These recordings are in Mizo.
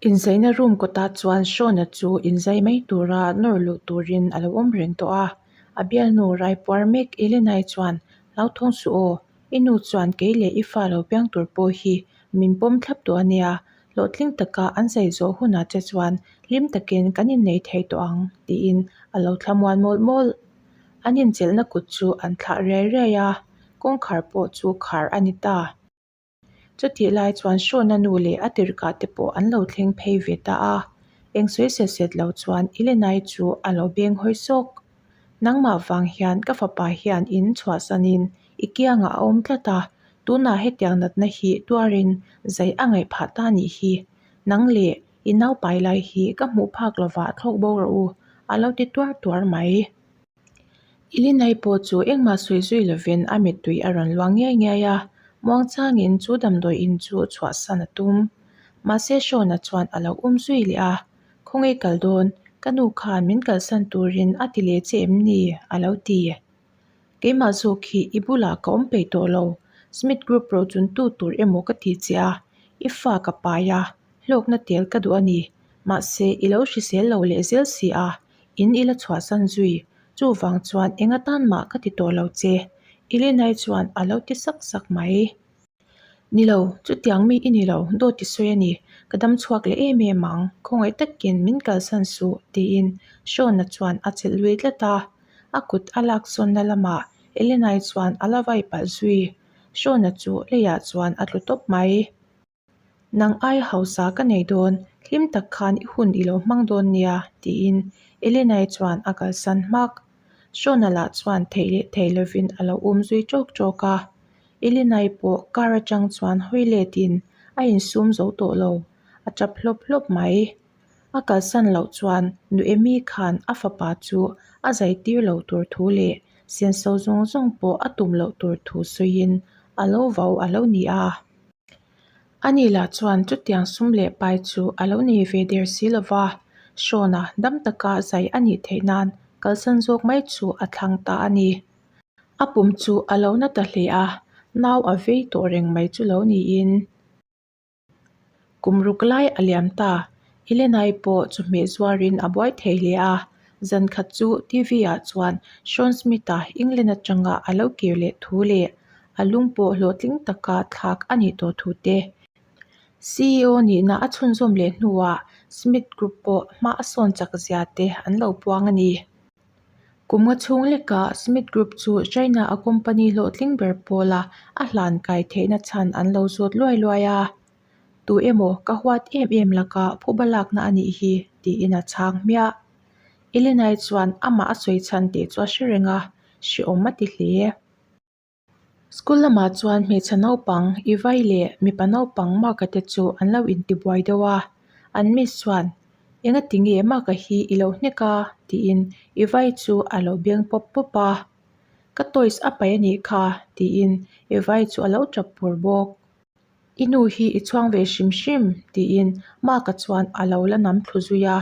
Inzaina room kawtah chuan Shawn-a chu inzai mai tura nawr luh turin a lo awm reng tawh a. A bialnu raipuar mek Elena-i chuan, Hlauthawng suh aw, i nu chuan kei leh i fa lo piang tur pawh hi min pawm thlap tawh a nia, hlawhtling taka an zai zawh hunah che chuan hlim takin kan innei thei tawh ang, tiin a lo thlamuan mawlh mawlh. An inchelhna kut chu an thlah riai riai a, kawngkhar pawh chu khar a ni ta. Chutih lai chuan Shawn-a nu leh a tirhkah te pawh an lo thleng phei ve ta a, eng sawi set set lo chuan Ilenai chu a lo beng hawi sawk. Nangmah vang hian ka fapa hian in chhuahsanin i kiangah a awm tlat a, tunah hetiang natna hi tuarin zai a ngaih phah ta nih hi. Nang leh i naupai lai hi ka hmuh phak lovah thlawk bo rawh u, a lo ti tuar tuar mai. Ilinai pawh chu engmah sawi zui lovin a mittui a rawn luang ngiai ngiai a, muangchangin chu damdawi in chu chhuahsan a tum. Mahse Shawn-a chuan a lo um zui leh a, Khawnge kal dawn, ka nu khan min kalsan turin a ti leh che em ni? a lo ti. Keimah zawk hi i bulah ka awm peih tawh lo, Smith Group rochuntu tur emaw ka ti che a, i fa ka pai a, hlawkna tel ka duh a ni. Mahse i lo hrisel lo leh zel si a, In i la chhuahsan zui, chuvang chuan eng atan mah ka ti tawh lo che, Ilinai chuan a lo ti sak sak mai. Ni lo, chutiang mi i ni lo, dawt i sawi a ni, ka dam chhuak leh em em ang, khawngaih takin min kalsan suh, tiin Shawn-a chuan a chelh lui tlat a. A kut a lak sawnna lamah Ilinai chuan a la vai palh zui, Shawn-a chu leiah chuan a tlu tawp mai. Nang ai hausa ka nei dawn, hlim tak khan i hun i lo hmang dawn nia, tiin Elenai chuan a kalsan hmak. Shawn-a lah chuan theih leh thei lovin a lo um zui ṭawk ṭawk a. Elenai pawh car aṭang chuan hawi letin a insum zo tawh lo, a ṭap hlawp hlawp mai. A kalsan loh chuan nu Amy khan a fapa chu a zai tir lo tur thu leh senso zawng zawng pawh a tum loh tur thu sawiin a lo vau a lo ni a. Ani lah chuan chutiang sum leh pai chu a lo nei ve der si lo va, Shawn-a dam taka zai a nih theih nan kalsan zawk mai chu a thlang ta a ni. A pum chu a lo na ta hle a, nau a vei tawh reng mai chu lo niin. Kum ruk lai a liam ta, Elenai pawh chawhmeh zuarin a buai thei hle a, zan khat chu TV ah chuan Shawn Smith-a England atanga a lo kir leh thu leh a lung pawh hlawhtling taka thlak a nih tawh thu te. CEO nihna a chhunzawm leh hnuah Smith Group pawh hma a sawn chak zia te an lo puang a ni. Kum nga chhung lekah Smith Group chu China a company hlawhtling ber pawla a hlan kai theihna chhan an lo zawt luai luai a. Tu emaw ka huat em em laka phuba lakna a nih hi tiin a chhang hmiah. Elenai chuan amah a sawi chhan tih chu a hre reng a, hrehawm a ti hle. School lamah chuan hmeichhe naupang Ivai leh mipa naupang Mark-a te chu an lo intibuai deuh a, an miss chuan Engati nge Mark-a hi i lo hnek a? tiin Ivai chu a lo beng pawp pawp a, Ka toys a paih a nih kha tiin Ivai chu a lo tap pur bawk. I nu hi i chhuang ve hrim hrim tiin Mark-a chuan a lo la nam thlu zui a,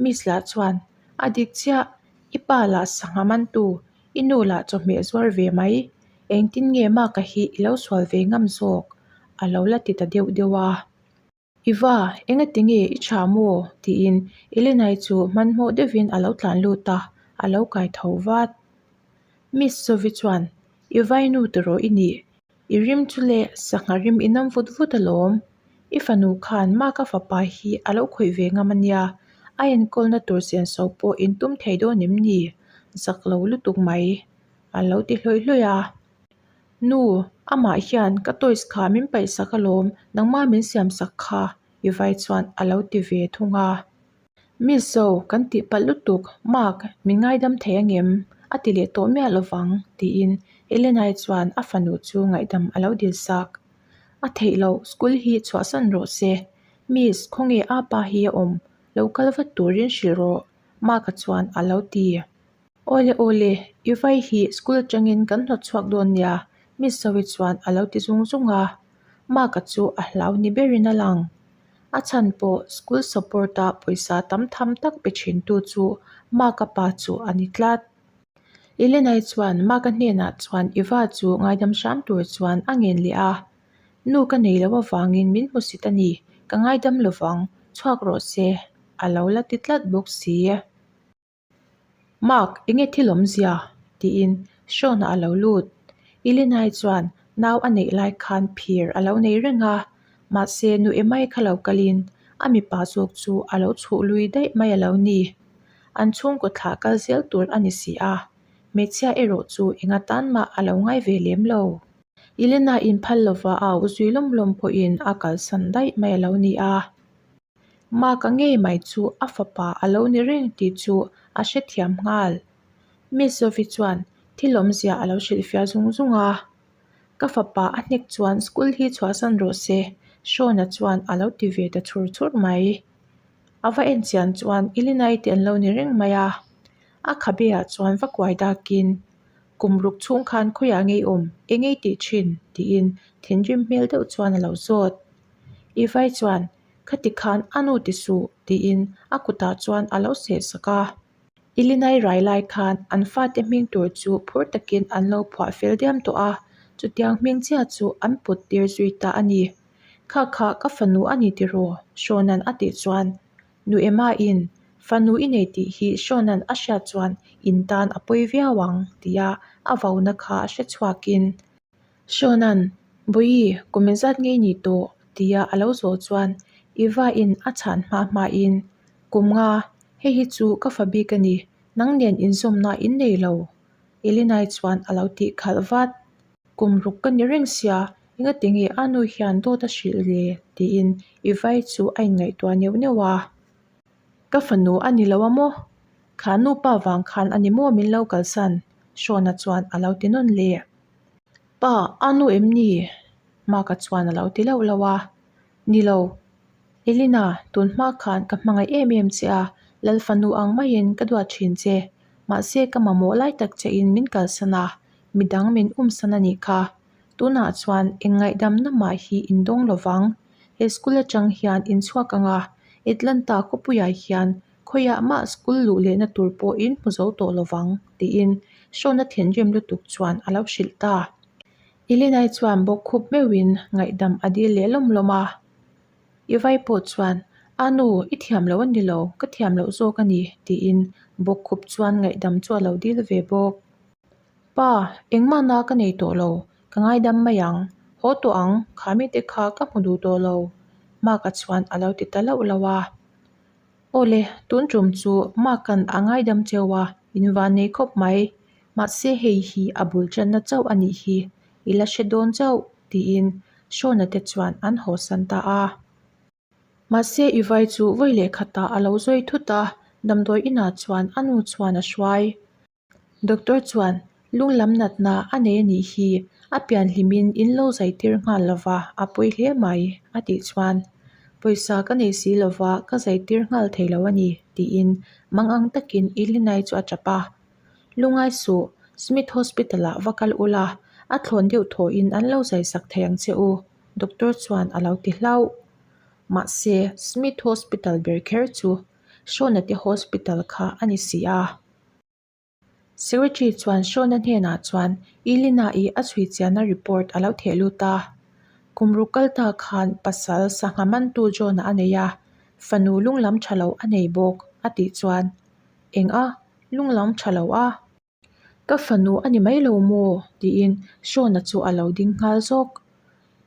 Miss lah chuan A dik chiah, i pa lah sangha mantu I nu lah chawhmeh zuar ve mai, engtin nge Mark-a hi i lo sual ve ngam zawk? a lo la ti ta deuh deuh a. Iva, engati nge i tha maw? tiin Elenai chu hmanhmawh deuhin a lo tlan lut a, a lo kai tho vat. Miss Sovi chuan, Ivai nu tawh i nih, I rim chu le sangha rim i nam vut vut alawm. I fanu khan Mark-a fapa hi a lo khawih ve ngam ania, a enkawlna tur senso pawh in tum thei dawn em ni? Zak lo lutuk mai. A lo ti hlawih hlawih a. Nu, amah hian ka toys kha min paihsak alawm, nangmah min siamsak kha, i vai chuan a lo ti ve thung a. Miss Zo, kan tih palh lutuk, Mark, min ngaidam thei angem? A ti leh tawh miah lovang, tiin Elenai chuan a fanu chu ngaihdam a lo dil sak. A theih loh, school hi chhuahsan rawh se. Miss, khawnge a pa hi a awm? Lo kal vat turin hrilh rawh, Mark-a chuan a lo ti. Awle awle, i vai hi school atangin kan hnawt chhuak dawn nia, Miss Zoe chuan a lo ti zung zung a. Mark-a chu a hlau ni berin a lang. A chhan pawh school support a pawisa tam tham tak pe thin tu chu Mark-a pa chu a ni tlat. Elenai chuan Mark-a hnenah chuan Eva chu ngaidam hram tur chuan a ngen leh a. Nu ka nei lo avangin min hmusit a ni, ka ngaidam lovang. Chhuak rawh se, a lo la ti tlat bawk si. Mark, enge thil awmzia? tiin Sean-a a lo lut. Elena-i chuan nau a neih lai khan phir a lo nei reng a, mahse nu Emma-i kha lo kalin a mipa zawk chu a lo chhuh lui daih mai a lo ni. An chhungkaw thlah kal zel tur a ni si a, hmeichhia erawh chu enga tan mah a lo ngai ve lem lo. Elena inphal lova a auh zui lawm lawm pawhin a kalsan daih mai a lo ni a. Mark-a ngei mai chu a fapa a lo ni reng tih chu a hrethiam nghal. Miss Zovi chuan thil awmzia a lo hrilhfiah zung zung a. Ka fapa a hnek chuan school hi chhuahsan rawh se, Sean-a chuan a lo ti ve ta chhur chhur mai. A va en chian chuan Ilinai te an lo ni reng mai a. A khabe ah chuan va kuai dakin, Kum ruk chhung khan khawiah ngei awm, eng ei tih thin? tiin thinrim hmel deuh chuan a lo zawt. I vai chuan, Khati khan a nu ti suh, tiin a kutah chuan a lo seh sak a. I linai rai lai khan an fate hming tur chu phur takin an lo phuah fel diam tawh a, chutiang hming chiah chu an put tir zui ta a ni. Kha kha ka fanu a ni tiraw? Sean-a'n a tih chuan Nu Emma-in fanu i nei tih hi Sean-a'n a hriat chuan in tan a pawi viau ang tia a vauna kha a hre chhuakin Sean-a'n, Bawihi, kum engzat ngei ni tawh? tia a lo zawh chuan Eva-in a chhan hma hmain, Kum nga, hei hi chu ka fa bik a ni, nang nen inzawmna in nei lo, Elinai chuan a lo tih khalh vat. Kum ruk ka ni reng sia, engati nge a nu hian dawt a hrilh le? tiin Eva-i chu a inngaihtuah neuh neuh a. Ka fanu a ni lo a maw? Kha nupa vang khan a ni maw min lo kalsan? Sean-a chuan a lo ti nawn leh. Pa, a nu em ni? Mark-a chuan a lo ti lauh lauh a. Ni lo. Elina, tun hma khan ka hmangaih em em che a, Lal fanu ang maiin ka duat thin che. Mahse ka mamawh lai tak chein min kalsan a, midang min umsan a nih kha. Tunah chuan eng ngaihdamna mah hi in dawng lo vang. He school atang hian in chhuak ang a, Atlanta khawpuiah hian khawiah mah school luh lehna tur pawh in hmu zo tawh lo vang, tiin Sean-a thinrim lutuk chuan a lo hrilh ta. Elena-i chuan bawk khup meuhin ngaihdam a dil leh lawm lawm a. I vai pawh chuan, A nu, i thiam lo a ni lo, ka thiam loh zawk a ni, tiin bawk khup chuan ngaihdam chu a lo dil ve bawk. Pa, engmah na ka nei tawh lo, ka ngaidam mai ang. Haw tawh ang, kha mite kha ka hmu duh tawh lo, Mark-a chuan a lo ti ta lauh lauh a. Aw le, tun tum chu Mark-a'n a ngaidam cheu a, in van nei khawp mai. Mahse hei hi a bul tanna chauh a nih hi, i la hre dawn chauh, tiin Sean-a te chuan an hawsan ta a. Mahse i vai chu vawi leh khatah a lo zawi thut a, damdawi inah chuan a nu chuan a hruai. Doctor chuan lung lam natna a nei a nih hi, a pian hlimin in lo zai tir nghal lova a pawi hle mai a tih chuan pawisa ka nei si lova ka zai tir nghal thei lo a ni tiin mang ang takin Ilinai chu a tap a. Lungai suh, Smith Hospital ah va kal ula, a thlawn deuh thawhin an lo zai sak thei ang che u doctor chuan a lo ti hlauh. Mahse Smith Hospital ber kher chu Sean-a te hospital kha a ni si a. Secretary chuan Sean-a hnenah chuan Elena-i a chhui chianna report a lo theh lut a. Kum ruk kal ta khan pasal sangha mantu John-a a nei a, fanu lunglam tha lo a nei bawk a tih chuan, Eng a, lunglam tha lo a? Ka fanu a ni mai lo maw? tiin Sean-a chu a lo ding nghal zawk.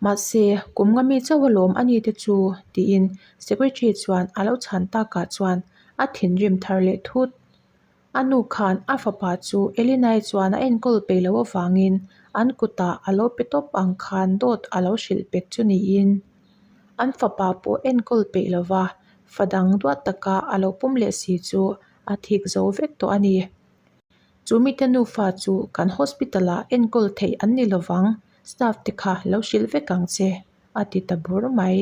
Mahse, kum nga mi chauh alawm a ni te chu tiin Secretary chuan a lo chhan takah chuan a thinrim thar leh thut. A nu khan a fapa chu Elinai chuan a enkawl peih loh avangin an kutah a lo pe tawp ang khan dawt a lo hrilh pek chu niin an fapa pawh enkawl peih lova fa dang duat taka a lo pum leh si chu a thik zo vek tawh a ni. Chu mite nufa chu kan hospital ah enkawl theih an ni lovang, staff te kha lo hrilh vek ang che, a ti ta bur mai.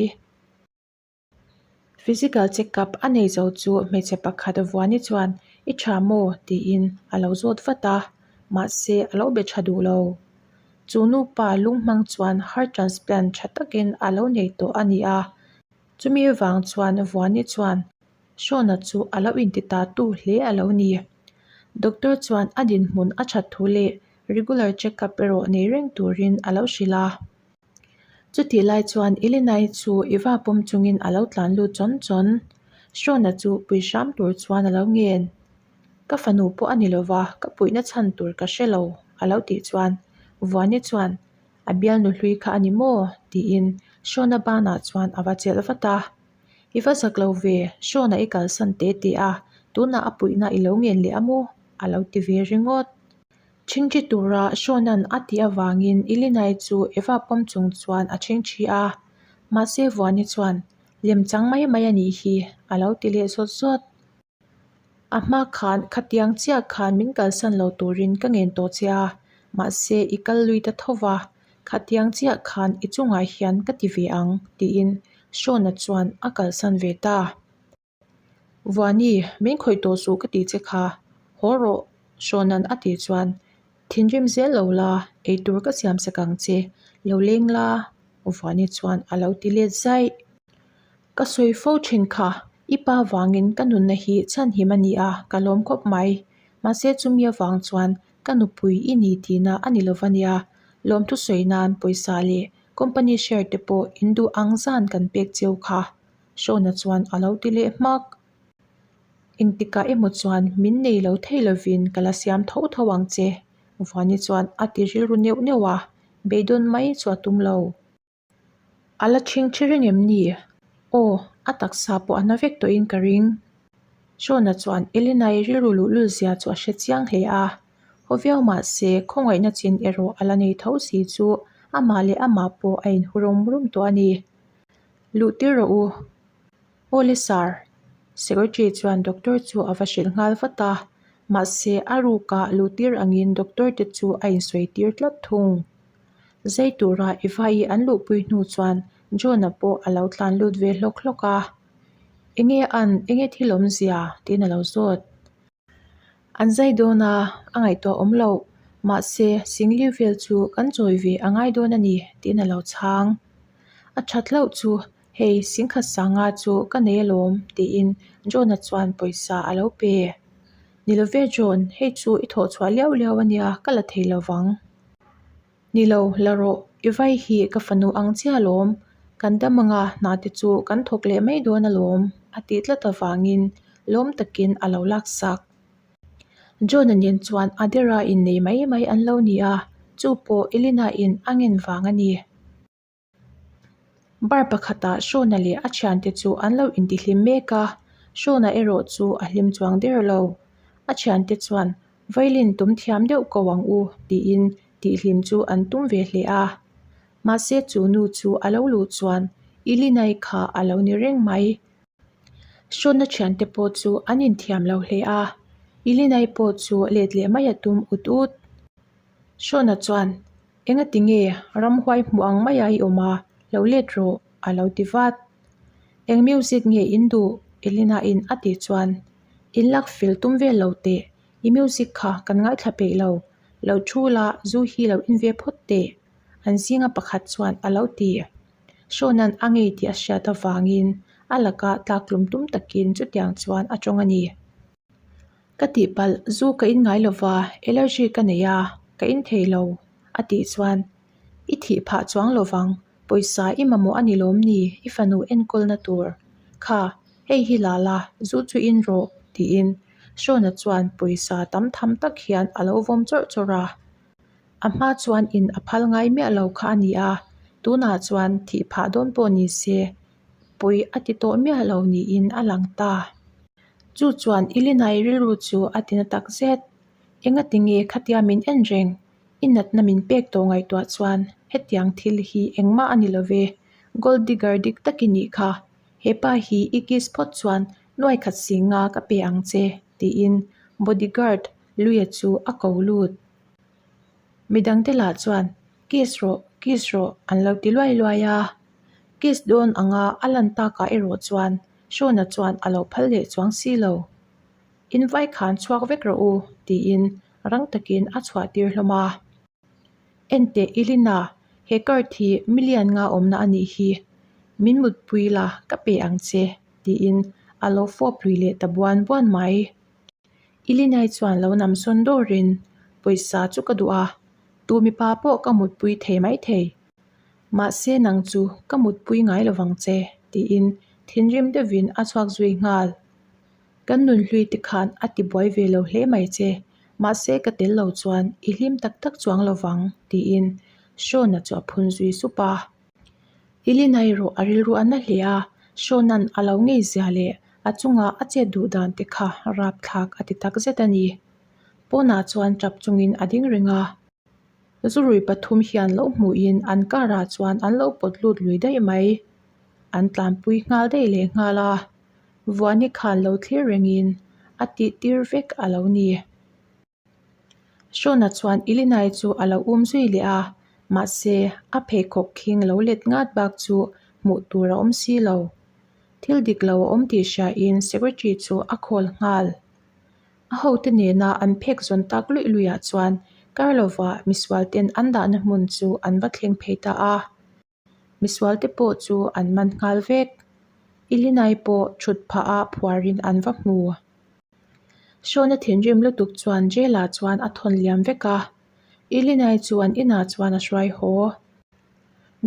Physical check up a nei zo chu hmeichhe pakhat Vuani chuan i tha maw tiin a lo zawt vat a, mahse a lo be tha duh lo. Chu nupa lung hmang chuan heart transplant tha takin a lo nei tawh a ni a, chumi vang chuan Vuani chuan Sean-a chu a lo inti ta tu hle a lo ni. Doctor chuan a dinhmun a that thu leh regular check up erawh nei reng turin a lo hrilh a. Chutih lai chuan Elenai chu Eva pawm chungin a lo tlan lut chawn chawn. Sean-a chu pui hram tur chuan a lo ngen. Ka fanu pawh a ni lova, ka puihna chhan tur ka hre lo, a lo tih chuan Vuani chuan a bialnu hlui kha a ni maw? tiin Sean-a banah chuan a va chelh vat a. I va zak lo ve, Sean-a i kalsan teh teh a, tunah a puihna i lo ngen leh a maw? a lo ti ve ringawt. Ṭhingṭhi tura Sean-a'n a tih avangin Elinai chu Eva pawm chung chuan a ṭhingṭhi a, mahse Vuani chuan, Lemchang mai mai a nih hi, a lo ti leh zawt zawt. A hma khan khatiang chiah khan min kalsan lo turin ka ngen tawh che a, mahse i kal lui ta tho va, khatiang chiah khan i chungah hian ka ti ve ang, tiin Sean-a chuan a kalsan ve ta. Vuani, min khawih tawh suh ka tih che kha, haw rawh, Sean-a'n a tih chuan, Thinrim zel lo la, eitur ka siam sak ang che, lo leng la, Vuani chuan a lo ti let zaih. Ka sawi fo thin kha, i pa vangin ka nunna hi chhanhim a ni a, ka lawm khawp mai. Mahse chumi avang chuan ka nupui i ni tihna a ni lova nia, lawmthu sawi nan pawisa leh company share te pawh in duh ang zan kan pek cheu kha, Shona chuan a lo ti leh hmak. Engtikah emaw chuan min nei lo thei lovin ka la siam tho tho ang che, Vuani chuan a ti rilru neuh neuh a, beidawn mai chu a tum lo. A la ṭhing ṭhi reng em ni? Aw, a taksa pawh a na vek tawhin ka ring. Shona chuan Elena-i rilru luhlul zia chu a hre chiang hle a. Haw viau mah se, khawngaihna chin erawh a la nei tho si chu amah leh amah pawh a inhu rum rum tawh a ni. Luh tir rawh u. Aw le sir. Secretary chuan doctor chu a va hrilh nghal vat a, mahse a rukah luh tir angin doctor te chu a insawi tir tlat thung. Zai tura Eva-i an luhpui hnu chuan John-a pawh a lo tlan lut ve hlawk hlawk a. Enge an, enge thil awmzia? tiin a lo zawt. An zai dawn a, a ngaihtuah awm loh. Mahse, Singli vel chu kan chawi ve a ngai dawn a ni, tiin a lo chhang. A that hlauh chu, hei Singkhat sanga chu ka nei alawm, tiin John-a chuan pawisa a lo pe. Ni lo ve John, hei chu i thawh chhuah liau liau a nia, ka la thei lo vang. Ni lo, la rawh, i vai hi ka fanu ang chiah alawm, kan dam anga hna te chu kan thawk leh mai dawn alawm, a tih tlat avangin lawm takin a lo laksak. John-a nen chuan Adera innei mai mai an lo ni a, chu pawh Elena-in a ngen vang a ni. Bar pakhatah Shona leh a thiante chu an lo intihlim mek a, Shona erawh chu a hlim chuang der lo. A thiante chuan violin tum thiam deuh ko ang u tiin tihhlim chu an tum ve hle a. Mahse chu nu chu a lo luh chuan Ilinai kha a lo ni reng mai. Shona thiante pawh chu an inthiam lo hle a, Ilinai pawh chu let leh mai a tum ut ut. Shona chuan Engati nge ramhuai hmuh ang maia i awm a, lo let rawh, a lo ti vat. Eng music nge in duh? Elena in a tih chuan, In lak fel tum vel lo teh, i music kha kan ngaithla peih lo, lo thu la zu hi lo in ve phawt teh, an zinga pakhat chuan a lo ti. Sean-a'n a ngei tih a hriat avangin a laka tlaktlum tum takin chutiang chuan a tawng a ni. Ka tihpalh, zu ka in ngai lova, allergy ka nei a, ka in thei lo, a tih chuan, I thih phah chuang lovang, pawisa i mamawh a ni lawm ni, i fanu enkawlna tur. Kha, hei hi la la, zu chu in rawh, tiin Shona chuan pawisa tam tham tak hian a lo vawm chawrh chawrh a. A hma chuan in a phal ngai miah lo kha a ni a, tunah chuan thih phah dawn pawh ni se, pawi a ti tawh miah lo niin a lang ta. Chu chuan Ilinai rilru chu a ti na tak zet. Engati nge khatia min en reng? I natna min pek tawh ngaihtuah chuan hetiang thil hi engmah a ni lo ve. Gold digger dik tak i nih kha. He pa hi i kiss phawt chuan nuai khat si nga ka pe ang che, tiin bodyguard Luia chu a ko lut. Midangte lah chuan kiss rawh, kiss rawh an lo ti luai luai a. Kiss dawn anga a lan takah erawh chuan Shona chuan a lo phal leh chuang si lo. In vai khan chhuak vek rawh u tiin rang takin a chhuah tir hlawm a. Enteh Elina, he card hi million nga awmna a nih hi. Min mutpui la ka pe ang che tiin a lo fawp lui leh ta buan buan mai. Elinai chuan lo nam sawn dawrin pawisa chu ka duh a, tu mipa pawh ka mutpui thei maithei. Mahse nang chu ka mutpui ngai lovang che, tiin thinrim deuhin a chhuak zui nghal. Kan nunhlui te khan a ti buai ve lo hle mai che, mahse ka tel lo chuan i hlim tak tak chuang lovang, tiin Sean-a chu a phun zui sup a. Elena erawh a rilru a na hle a, Sean-a'n a lo ngei zia leh a chunga a chet duh dan te kha rapthlak a ti tak zet a ni. Pawnah chuan tap chungin a ding reng a. Zurui pathum hian lo hmuhin an car ah chuan an lo pawt lut lui daih mai. An tlanpui nghal daih leh nghal a, Vuani khan lo thlir rengin a tih tir vek a lo ni. Sean-a chuan Ilinai chu a lo um zui leh a, mahse a pheikhawk khing lo let ngat bak chu hmuh tur a awm si lo. Thil dik lo a awm tih hriain secretary chu a call nghal. A hote nena an phek zawn tak luih luihah chuan Karlova misual ten an dahna hmun chu an va thleng phei ta a. Misual te pawh chu an man nghal vek. Ilinai pawh thut phah a phuarin an va hmu. Sean-a thinrim lutuk chuan jail ah chuan a thawn liam vek a. Ilinai chu an inah chuan a hruai haw.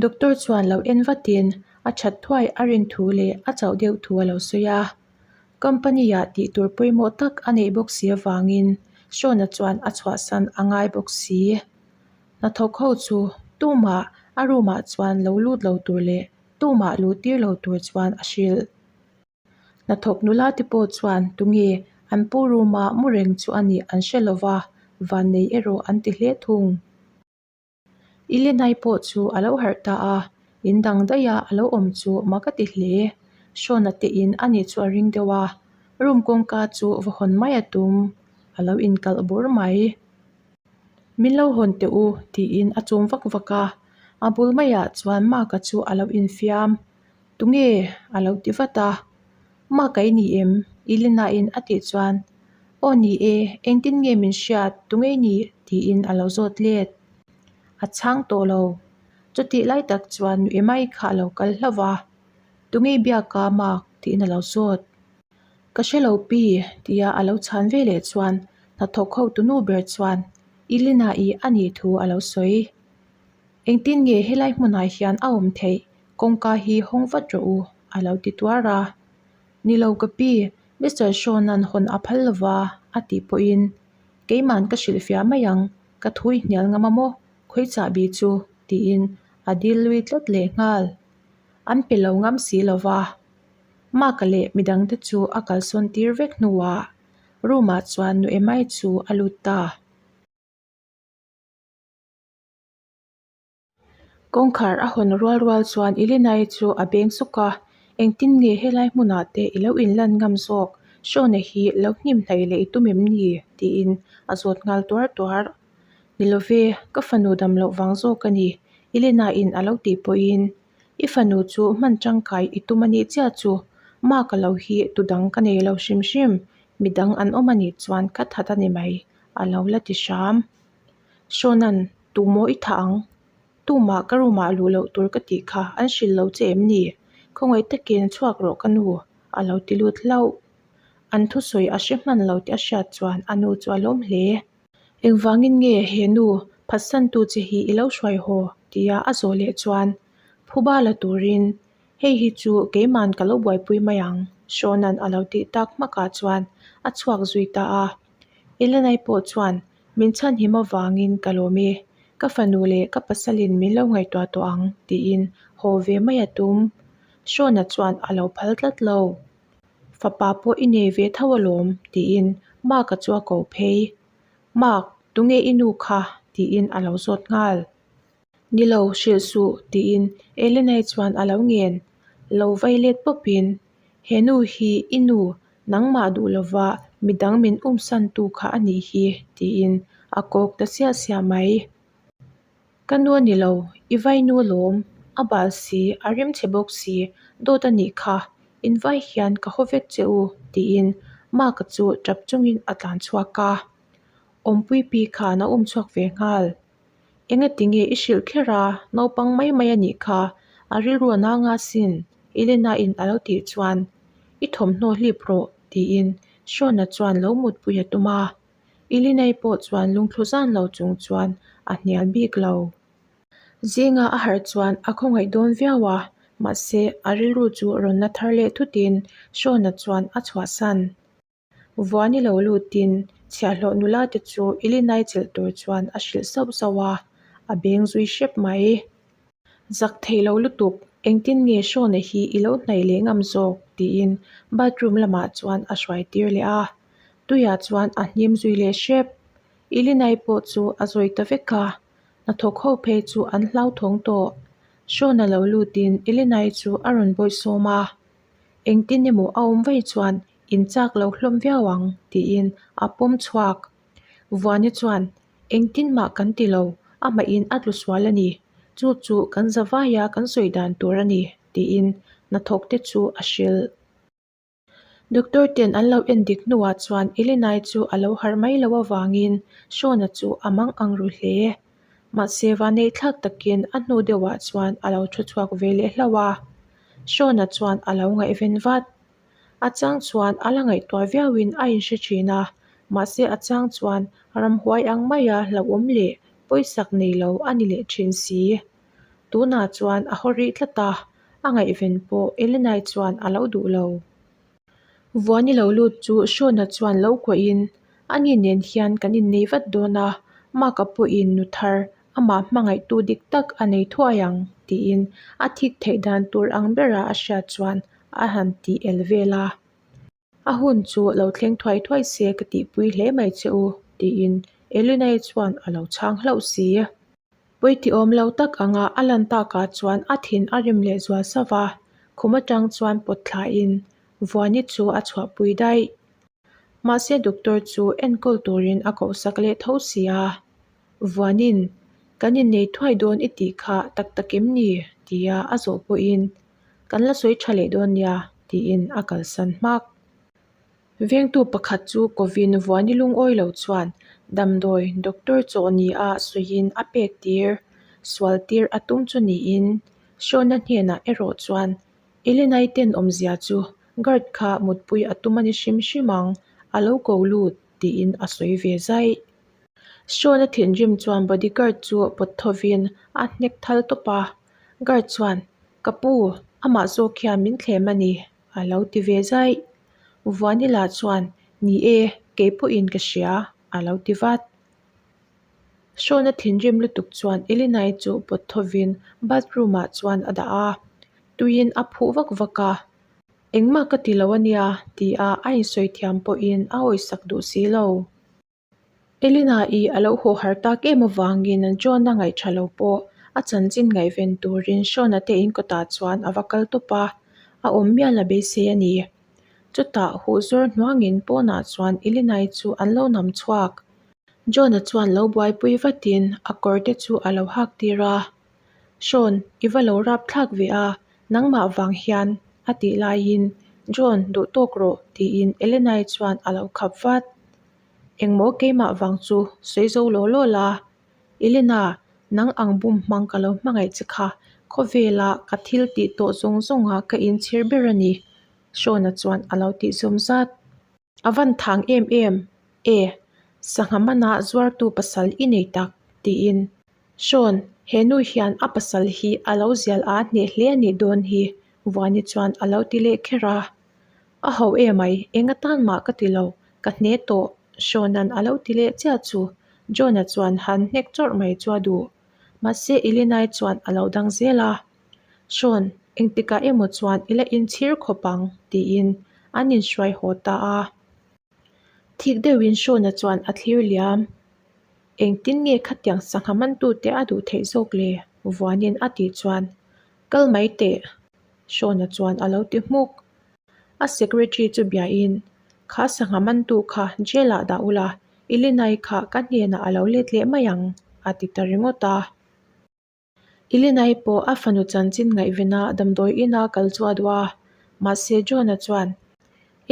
Doctor chuan lo en vatin a that thuai a rin thu leh a chauh deuh thu a lo sawi a. Company ah tih tur pawimawh tak a neih bawk si avangin Sean-a chuan a chhuahsan a ngai bawk si. Hnathawk ho chu tumah a room ah chuan lo lut lo tur leh tumah luh tir lo tur chuan a hrilh. Hnathawk nula te pawh chuan tunge an pu room ah mu reng chu a nih an hre lo va, vannei erawh an ti hle thung. Ilenai pawh chu a lo harh ta a, in dang daih a a lo awm chu mak a ti hle. Sean-a te in a nih chu a ring deuh a, room kawngka chu va hawn mai a tum, a lo inkalh bur mai. Min lo hawn teh u tiin a chum vak vak a, a bul maiah chuan Mark-a chu a lo infiam. Tunge? a lo ti vat a. Mark-a i ni em? Elena-in a tih chuan, Aw ni e, engtin nge min hriat? Tunge i nih? tiin a lo zawt let. A chhang tawh lo. Chutih lai tak chuan nu Emma-i kha a lo kal hlauh va, Tunge i biak a Mark? tiin a lo zawt. Ka hre lo pi, tia a lo chhan ve leh chuan hnathawk ho tunu ber chuan Elena-i a nih thu a lo sawi. Engtin nge helai hmunah hian a awm theih? Kawngka hi hawng vat rawh u, a lo ti tuar a. Ni lo ka pi, Mister Sean-a'n hawn a phal lova, a tih pawhin keima'n ka hrilhfiah mai ang, ka thu i hnial ngam a maw, khawi chahbi chu, tiin a dil lui tlat leh nghal. An pe lo ngam si lova. Mark-a leh midangte chu a kalsawn tir vek hnuah room-ah chuan nu Emma-i chu a lut ta. Kawngkhar a hawn rual rual chuan Elena-i chu a beng sawk a, Engtin nge helai hmunah te i lo inlan ngam zawk? Sean-a hi lo hnim hnaih leh i tum em ni? tiin a zawt nghal tuar tuar. Ni love, ka fanu dam loh vang zawk a ni, Elena-in a lo tih pawhin I fanu chu hman tangkai i tum a nih chiah chu Mark a lo hi tu dang ka nei lo hrim hrim, midang an awm a nih chuan ka that a ni mai, a lo la ti hram. Sean-a'n tu maw i thah ang? Tumah ka room ah luh loh tur ka tih kha an hrilh lo che em ni? Khawngaih takin chhuak rawh ka nu, a lo ti lut hlauh. An thusawi a hre hman lo tih a hriat chuan a nu chu a lawm hle. Engvangin nge he nu phatsantu che hi i lo hruai haw? tia a zawh leh chuan phuba la turin hei hi chu keiman ka lo buaipui mai ang Sean-a'n a lo tih tak hmakah chuan a chhuak zui ta a. Elenai pawh chuan min chhanhim avangin ka lawm e, ka fanu leh ka pasalin min lo ngaihtuah tawh ang tiin haw ve mai a tum. Sean-a chuan a lo phal tlat lo. Fapa pawh i nei ve tho alawm, tiin Mark-a chu a ko phei. Mark, tunge i nu kha? tiin a lo zawt nghal. Ni lo, hrilh suh, tiin Elena-i chuan a lo ngen. Lo vai let pawpin, He nu hi i nu, nangmah duh lova midang min umsantu kha a nih hi, tiin a kawk ta siah siah mai. Ka nu a ni lo, i vai nu alawm, a bal si, a rim chhe bawk si, dawt a nih kha, in vai hian ka haw vek che u, tiin Mark-a chu tap chungin a tlan chhuak a. Awmpui pi khan a um chhuak ve nghal. Engati nge i hrilh kher a, naupang mai mai a nih kha, a rilru a nang a sin, Elena-in a lo tih chuan, I thawmhnaw hlip rawh, tiin Sean-a chuan lo mutpui a tum a. Ilinei pawh chuan lungthlu zan lo chung chuan a hnial bik lo. Zinga a harh chuan a khawngaih dawn viau a, mahse a rilru chu rawn la thar leh thutin Shawn-a chuan a chhuahsan. Vuani lo lutin chhiahhlawh nula te chu Ilinai chelh tur chuan a hrilh sauh sauh a, a beng zui hrep mai. Zak thei lo lutuk, engtin nge Shawn-a hi i lo hnaih leh ngam zawk? tiin bathroom lamah chuan a hruai tir leh a, tuiah chuan a hnim zui leh hrep. Ilinai pawh chu a zawi ta vek a, hnathawk ho phei chu an hlauthawng tawh. Shawn-a lo lutin Ilinai chu a rawn bawihsawm a, Engtin emaw a awm vaih chuan in chak lo hlawm viau ang tiin a pawm chhuak. Vuani chuan, Engtin mah kan ti lo, amahin a tlu sual a ni. Chu chu kan za vaia kan sawi dan tur a ni tiin hnathawk te chu a hrilh. Doctor ten an lo en dik hnuah chuan Elenai chu a lo harh mai loh avangin Shawn-a chu a mang ang ru hle. Mahse vanneih thlak takin a hnu deuhah chuan a lo thu chhuak ve leh hlauh a. Shawn-a chuan a lo ngaihven vat. A chang chuan a la ngaihtuah viauin a inhre thin a, mahse a chang chuan ramhuai ang maia hlauhawm leh pawisak nei lo a ni leh thin si. Tunah chuan a haw rih tlat a, a ngaihven pawh Elenai chuan a lo duh lo. Vuani lo lut chu Shawn-a chuan lo kuahin, Ani nen hian kan innei vat dawn a, Mark-a pawhin nu thar amah hmangaihtu dik tak a nei thuai ang, tiin a thik theih dan tur ang bera a hriat chuan a han tih el vel a. A hun chu lo thleng thuai thuai se ka tihpui hle mai che u, tiin Elinai chuan a lo chhang hlauh si. Pawiti awm lo tak anga a lan takah chuan a thin a rim leh zual sauh va, khum atang chuan pawt thlain Vuani chu a chhuahpui daih. Mahse doctor chu enkawl turin a kohsak leh tho si a, Vuanin, Kan innei thuai dawn i tih kha tak tak em ni? tia a zawh pawhin, Kan la sawi tha leh dawn nia, tiin a kalsan hmak. Vengtu pakhat chu kovin Vuani lungawi lo chuan damdawi doctor chawh nia sawiin a pek tir, sual tir a tum chu niin Shawn-a hnenah erawh chuan Elenai ten awmzia chu guard kha mutpui a tum a ni hrim hrim ang, a lo ko lut tiin a sawi ve zaih. Shawn-a thinrim chuan bodyguard chu pawt thovin a hnek thal tawp a, guard chuan, Ka pu, amah zawk hian min thlem a ni, a lo ti ve zaih. Vuanila chuan, Ni e, kei pawhin ka hria, a lo ti vat. Shawn-a thinrim lutuk chuan Elenai chu pawt thovin bathroom-ah chuan a dah a, tuiin a phuh vak vak a. Engmah ka ti lo a nia, tia a insawi thiam pawhin a awisak duh si lo. Elena-i a lo haw har tak em avangin John-a ngaihṭha lo pawh a chanchin ngaihven turin Shawn-a te in kawtah chuan a va kal tawp a, a awm mial a beisei a ni. Chutah huh zawr hnuangin pawnah chuan Elena-i chu an lo nam chhuak. John-a chuan lo buaipui vatin a kawr te chu a lo hak tir a, Shawn, i va lo rap thlak ve a, nangmah vang hian, a tih laiin, John, duh tawk rawh, tiin Elena-i chuan a lo khap vat. Engmaw keimah vang chu sawi zo law law la, Elena, nang ang bum hmang ka lo hmangaih che kha, khawvela ka thil tih tawh zawng zawnga ka inchhir ber a ni, Shawn-a chuan a lo tih zawm zat. A van thang em em e, sangha mana zuartu pasal i nei tak, tiin Shawn, he nu hian a pasal hi a lo zial a hneh hle a nih dawn hi, Vuani chuan a lo ti leh kher a. A ho emai, eng atan mah ka ti lo, ka hne tawh, Shawn-a'n a lo ti leh chiah chu John-a chuan han hnek chawrh mai chu a duh. Mahse Elenai chuan a lo dang zel a. Shawn, engtikah emaw chuan i la inchhir khawp ang, tiin an inhruai haw ta a. Thik deuhin Shawn-a chuan a thlir liam. Engtin nge khatiang sangha mantute a duh theih zawk le? Vuanin a tih chuan, Kal mai teh, Shawn-a chuan a lo ti hmuk. A secretary chu biain, Kha sangha mantu kha jail-ah dah ula, Elenai kha ka hnenah a lo let leh mai ang, a ti ta ringawt a. Elenai pawh a fanu chanchin ngaihvena damdawi ina kal chu a duh a, mahse John-a chuan,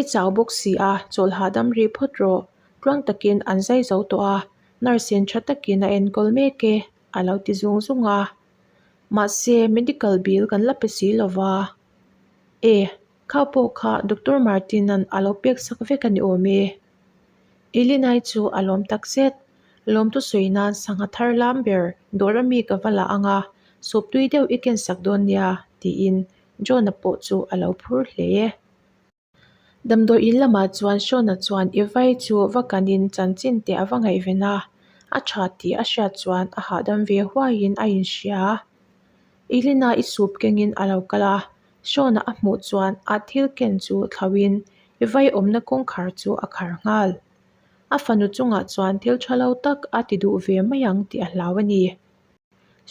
I chau bawk si a, chawlh hahdam rih phawt rawh. Tluang takin an zai zo tawh a, nurse in tha takin a enkawl mek e, a lo ti zung zung a. Mahse medical bill kan la pe si lo va. E, kha pawh kha Doctor Martin-a'n a lo pek sak vek a ni awm e. Elenai chu a lawm tak zet. Lawmtu sawi nan sangha thar lam ber dawr ami ka va la ang a, Soup tui deuh i ken sak dawn nia, tiin John-a pawh chu a lo phur hle. Damdawi in lamah chuan Sean-a chuan Eva-i chu va kanin chanchin te a va ngaihven a, a tha tih a hriat chuan a hahdam ve huaiin a inhria. Elena-i soup kengin a lo kal a, Sean-a a hmuh chuan a thil ken chu thlauhin Eva-i awmna kawngkhar chu a khar nghal. A fanu chungah chuan thil tha lo tak a ti duh ve mai ang tih a hlau a ni.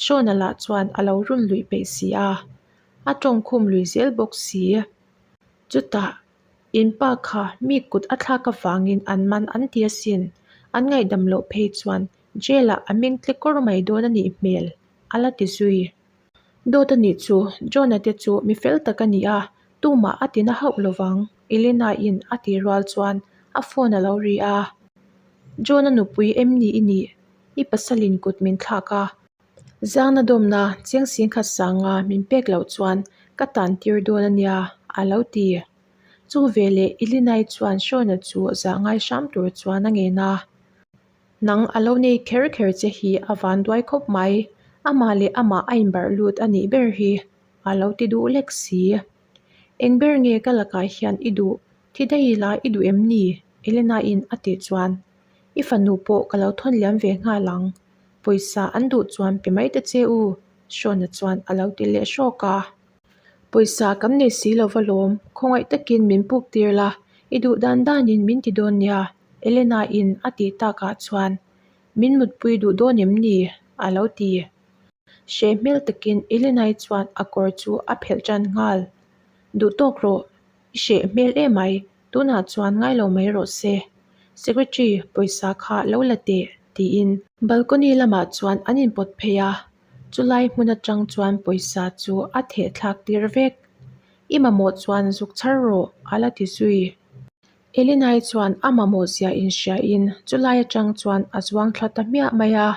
Sean-a lah chuan a lo run luih peih si a, a tawngkhum lui zel bawk si. Chutah, in pa kha mi kut a thlak avangin an man an ti asin, an ngaihdam loh phei chuan jail-ah a meng tle kawr mai dawn a nih hmel, a la ti zui. Dawt a nih chu, John-a te chu mi fel tak a ni a, tumah a tina hauh lovang, Elena-in a ti rual chuan a phone a lo ri a. John-a nupui em ni i nih? I pasalin kut min thlak a. Zangna dawmna chiang singkhat sanga min pek loh chuan ka tan tir dawn a nia, a lo ti. Chu veleh Elena-i chuan Sean-a chu zah ngai hram tur chuan a ngen a. Nang a lo nei kher kher che hi a van duai khawp mai, amah leh amah a inbarh lut a nih ber hi, a lo ti duh lek si. Eng ber nge ka lakah hian i duh, thi daih ila i duh em ni? Elena-in a tih chuan, I fanu pawh ka lo thawn liam ve nghal ang, pawisa an duh chuan pe mai ta che u, Sean-a chuan a lo ti leh hrawk a. Pawisa kan nei si lo va lawm, khawngaih takin min puk tir la, i duh dan danin min ti dawn nia, Elena-in a tih takah chuan min mutpui duh dawn em ni? a lo ti. Hreh hmel takin Elena-i chuan a kawr chu a phelh tan nghal. Duh tawk rawh, i hreh hmel emai, tunah chuan ngai lo mai rawh se. Secretary, pawisa kha lo la teh, tiin. Balcony lamah chuan an inpawt phei a. Chulai hmun atang chuan pawisa chu a theh thlak tir vek. I mamawh chuan zuk chhar rawh, a la ti zui. Elinai chuan a mamawh zia inhriain chulai atang chuan a zuang thla ta hmiah mai a.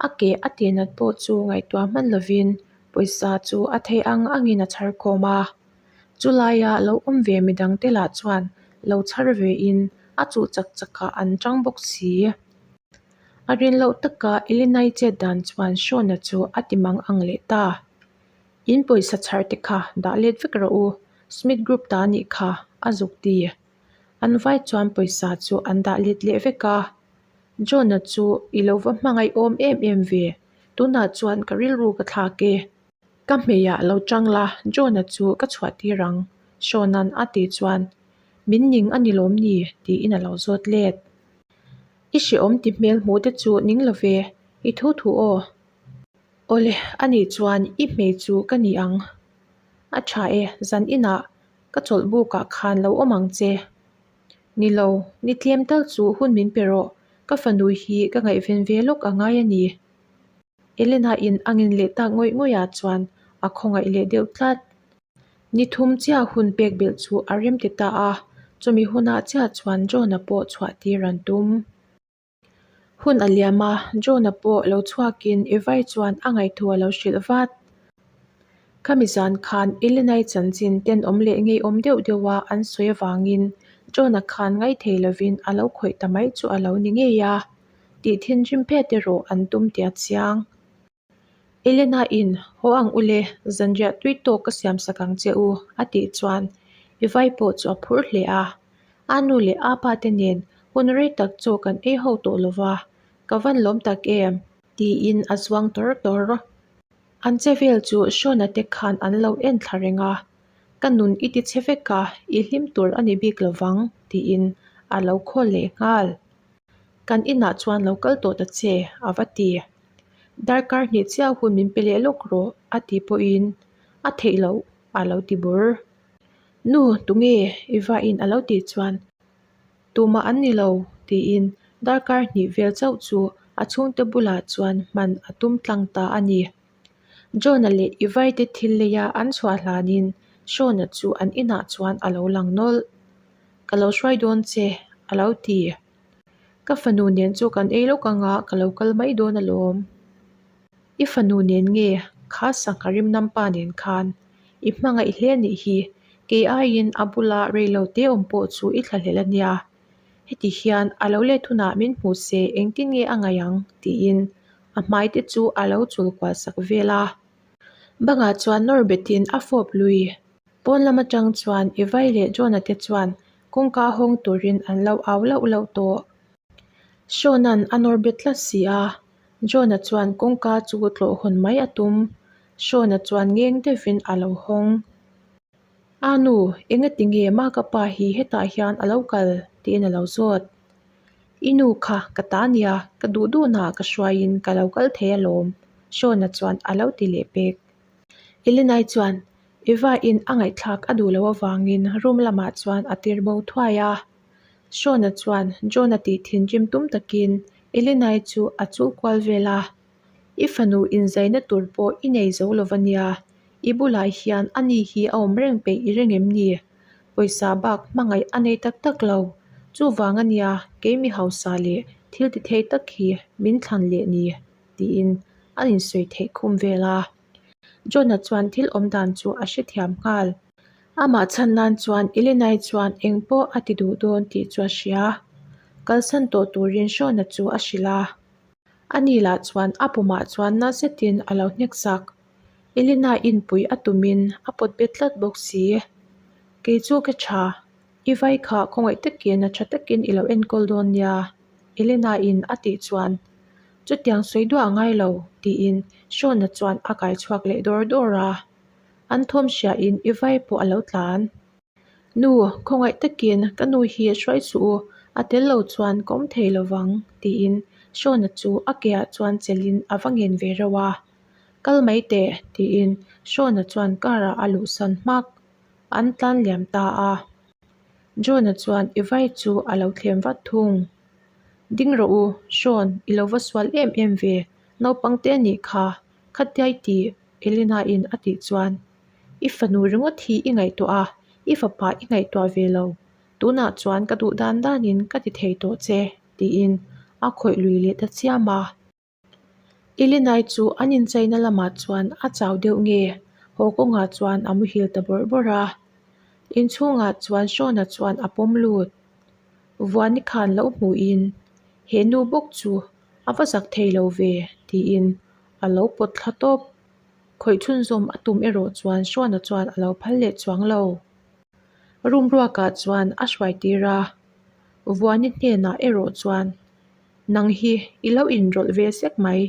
A ke a tihnat pawh chu ngaihtuah hman lovin pawisa chu a theih ang angin a chhar khawm a. Chulaia lo awm ve midangte lah chuan lo chhar vein a chuh chak chakah an tang bawk si. A rin loh taka Elinai chet dan chuan Sean-a chu a ti mang ang leh ta. In pawisa chhar te kha dah let vek rawh u, Smith Group ta nih kha, a zuk ti. An vai chuan pawisa chu an dah let leh vek a. John-a chu i lo va hmangaih awm em em ve, tunah chuan ka rilru ka thlak e. Ka hmeiah lo chang la, John-a chu ka chhuah tir ang, Sean-a'n a tih chuan, Min ning a ni lawm ni? tiin a lo zawt let. I hrehawm ti hmel hmuh te chu ning lo ve, i thu thu aw. Awle, anih chuan i hmei chu ka ni ang. A tha e, zan inah ka chawlh bukah khan lo awm ang che. Ni lo, ni tlem tal chu hun min pe rawh, ka fanu hi ka ngaihven ve lawk a ngai a ni. Elena in a ngin leh tak ngawih ngawih ah chuan a khawngaih leh deuh tlat. Ni thum chiah hun pek belh chu a rem ti ta a, chumi hunah chiah chuan John-a pawh chhuah tir an tum. Hun a liam a, John-a pawh lo chhuakin Eva-i chuan a ngaihtuah a lo hrilh vat. Khami zan khan Elena-i chanchin tenawm leh ngeiawm deuh deuha an sawi avangin John-a khan ngaithei lovin a lo khawih ta mai chu a lo ni ngei a, tih thinrim phet erawh an tum tih a chiang. Elena in, Haw ang ule, zanriah tui tawk ka siam sak ang che u, a tih chuan Ivai pawh chu a phur hle a. A nu leh a pa te nen hun rei tak chaw kan ei ho tawh lo va, ka van lawm tak em? Tiin a zuang tawr tawr. An che vel chu Sean-a te khan an lo en thla reng a, Ka nun i ti che vek a, i hlim tur a ni bik lo vang, tiin a lo khawl leh nghal. Kan inah chuan lo kal tawh ta che, a va ti. Darkar hnih chiah hun min pe leh lawk rawh a ti pawhin a theih loh a lo ti bur. Nu, tunge? I vain a lo tih chuan tumah an ni lo tiin darkar hnih vel chauh chu a chhungte bulah chuan hman a tum tlang ta a ni. John-a leh Ivaite thil leia an chhuah hlanin Sean-a chu an inah chuan a lo lang nawlh. Ka lo hruai dawn che a lo ti. Ka fanu nen chu kan ei lawk anga ka lo kal mai dawn alawm. I fanu nen nge kha sangha rim nampa nen khan i hmangaih hle anih hi, kei aiin a bula reilo te awm pawh chu i thlahlel ania. Heti hian a lo let hunah min hmu se engtin nge a ngaih ang tiin a hmai te chu a lo chul kual sak vel a. Bangah chuan nawr betin a fawp lui. Pawn lam atang chuan Ivai leh John-a te chuan kawngka hawng turin an lo au lauh lauh tawh. Sean-a'n a nawr bet tlat si a, John-a chuan kawngka chu tlawh hawn mai a tum. Sean-a chuan ngeng deuhin a lo hawng. A nu, engati nge ma ka pa hi hetah hian a lo kal? tiin a lo zawt. I nu kha ka ta nia, ka duh duhnah ka hruaiin ka lo kal thei alawm, Sean-a chuan a lo ti leh pek. Elenai chuan Eva-in a ngaihthlak a duh loh avangin room lamah chuan a tir bo thuai a. Sean-a chuan John-a tih thinrim tum takin Elenai chu a chul kual vel a. I fanu inzaina tur pawh i nei zo lo va nia, i bulah hian ani hi a awm reng peih i reng em ni? Pawisa bak hmangaih a nei tak tak lo. Chuvang a nia, kei mi hausa leh thil ti thei tak hi min thlan leh ni, tiin a insawi theih khum vel a. John-a chuan thil awm dan chu a hrethiam nghal. Amah chhan nan chuan Elenai chuan eng pawh a ti duh dawn tih chu a hria. Kalsan tawh turin Sean-a chu a hrilh a. Ani lah chuan a pumah chuan na zetin a lo hnek sak. Elena inpui a tumin a pawt bet tlat bawk si. Kei chu ka tha, i vai kha khawngaih takin a tha takin i lo enkawl dawn nia, Elena in a tih chuan chutiang sawi duah a ngai lo tiin Sean-a chuan a kai chhuak leh dawr dawr a. An thawm hriain i vai pawh a lo tlan. Nu, khawngaih takin ka nu hi hruai suh u, a tel lo chuan ka awm thei lo vang, tiin Sean-a chu a keah chuan chelhin a va ngen ve reuh a. Kal mai teh, tiin Sean-a chuan car-ah a luhsan hmak. An tlan liam ta a. John-a chuan i vai chu a lo thlem vat thung. Ding rawh u, Sean, i lo va sual em em ve, naupang te anih kha, khatiai tih Elena-in a tih chuan I fanu ringawt hi i ngaihtuah a, i fapa i ngaihtuah ve lo. Tunah chuan ka duh dan danin ka ti thei tawh che, tiin a khawih lui leh ta chiam a. Elenai chu an inchaina lamah chuan a chau deuh nge, haw kawngah chuan a muhil ta bawrh bawrh a. Inchhungah chuan Sean-a chuan a pawm lut. Vuani khan lo hmuhin, He nu bawk chu a va zak thei lo ve, tiin a lo pawt thla tawp. Khawih chhunzawm a tum erawh chuan Hruana chuan a lo phal leh chuang lo. Room ruakah chuan a hruai tir a, Vuani hnenah erawh chuan, Nang hi i lo inrawlh ve sek mai,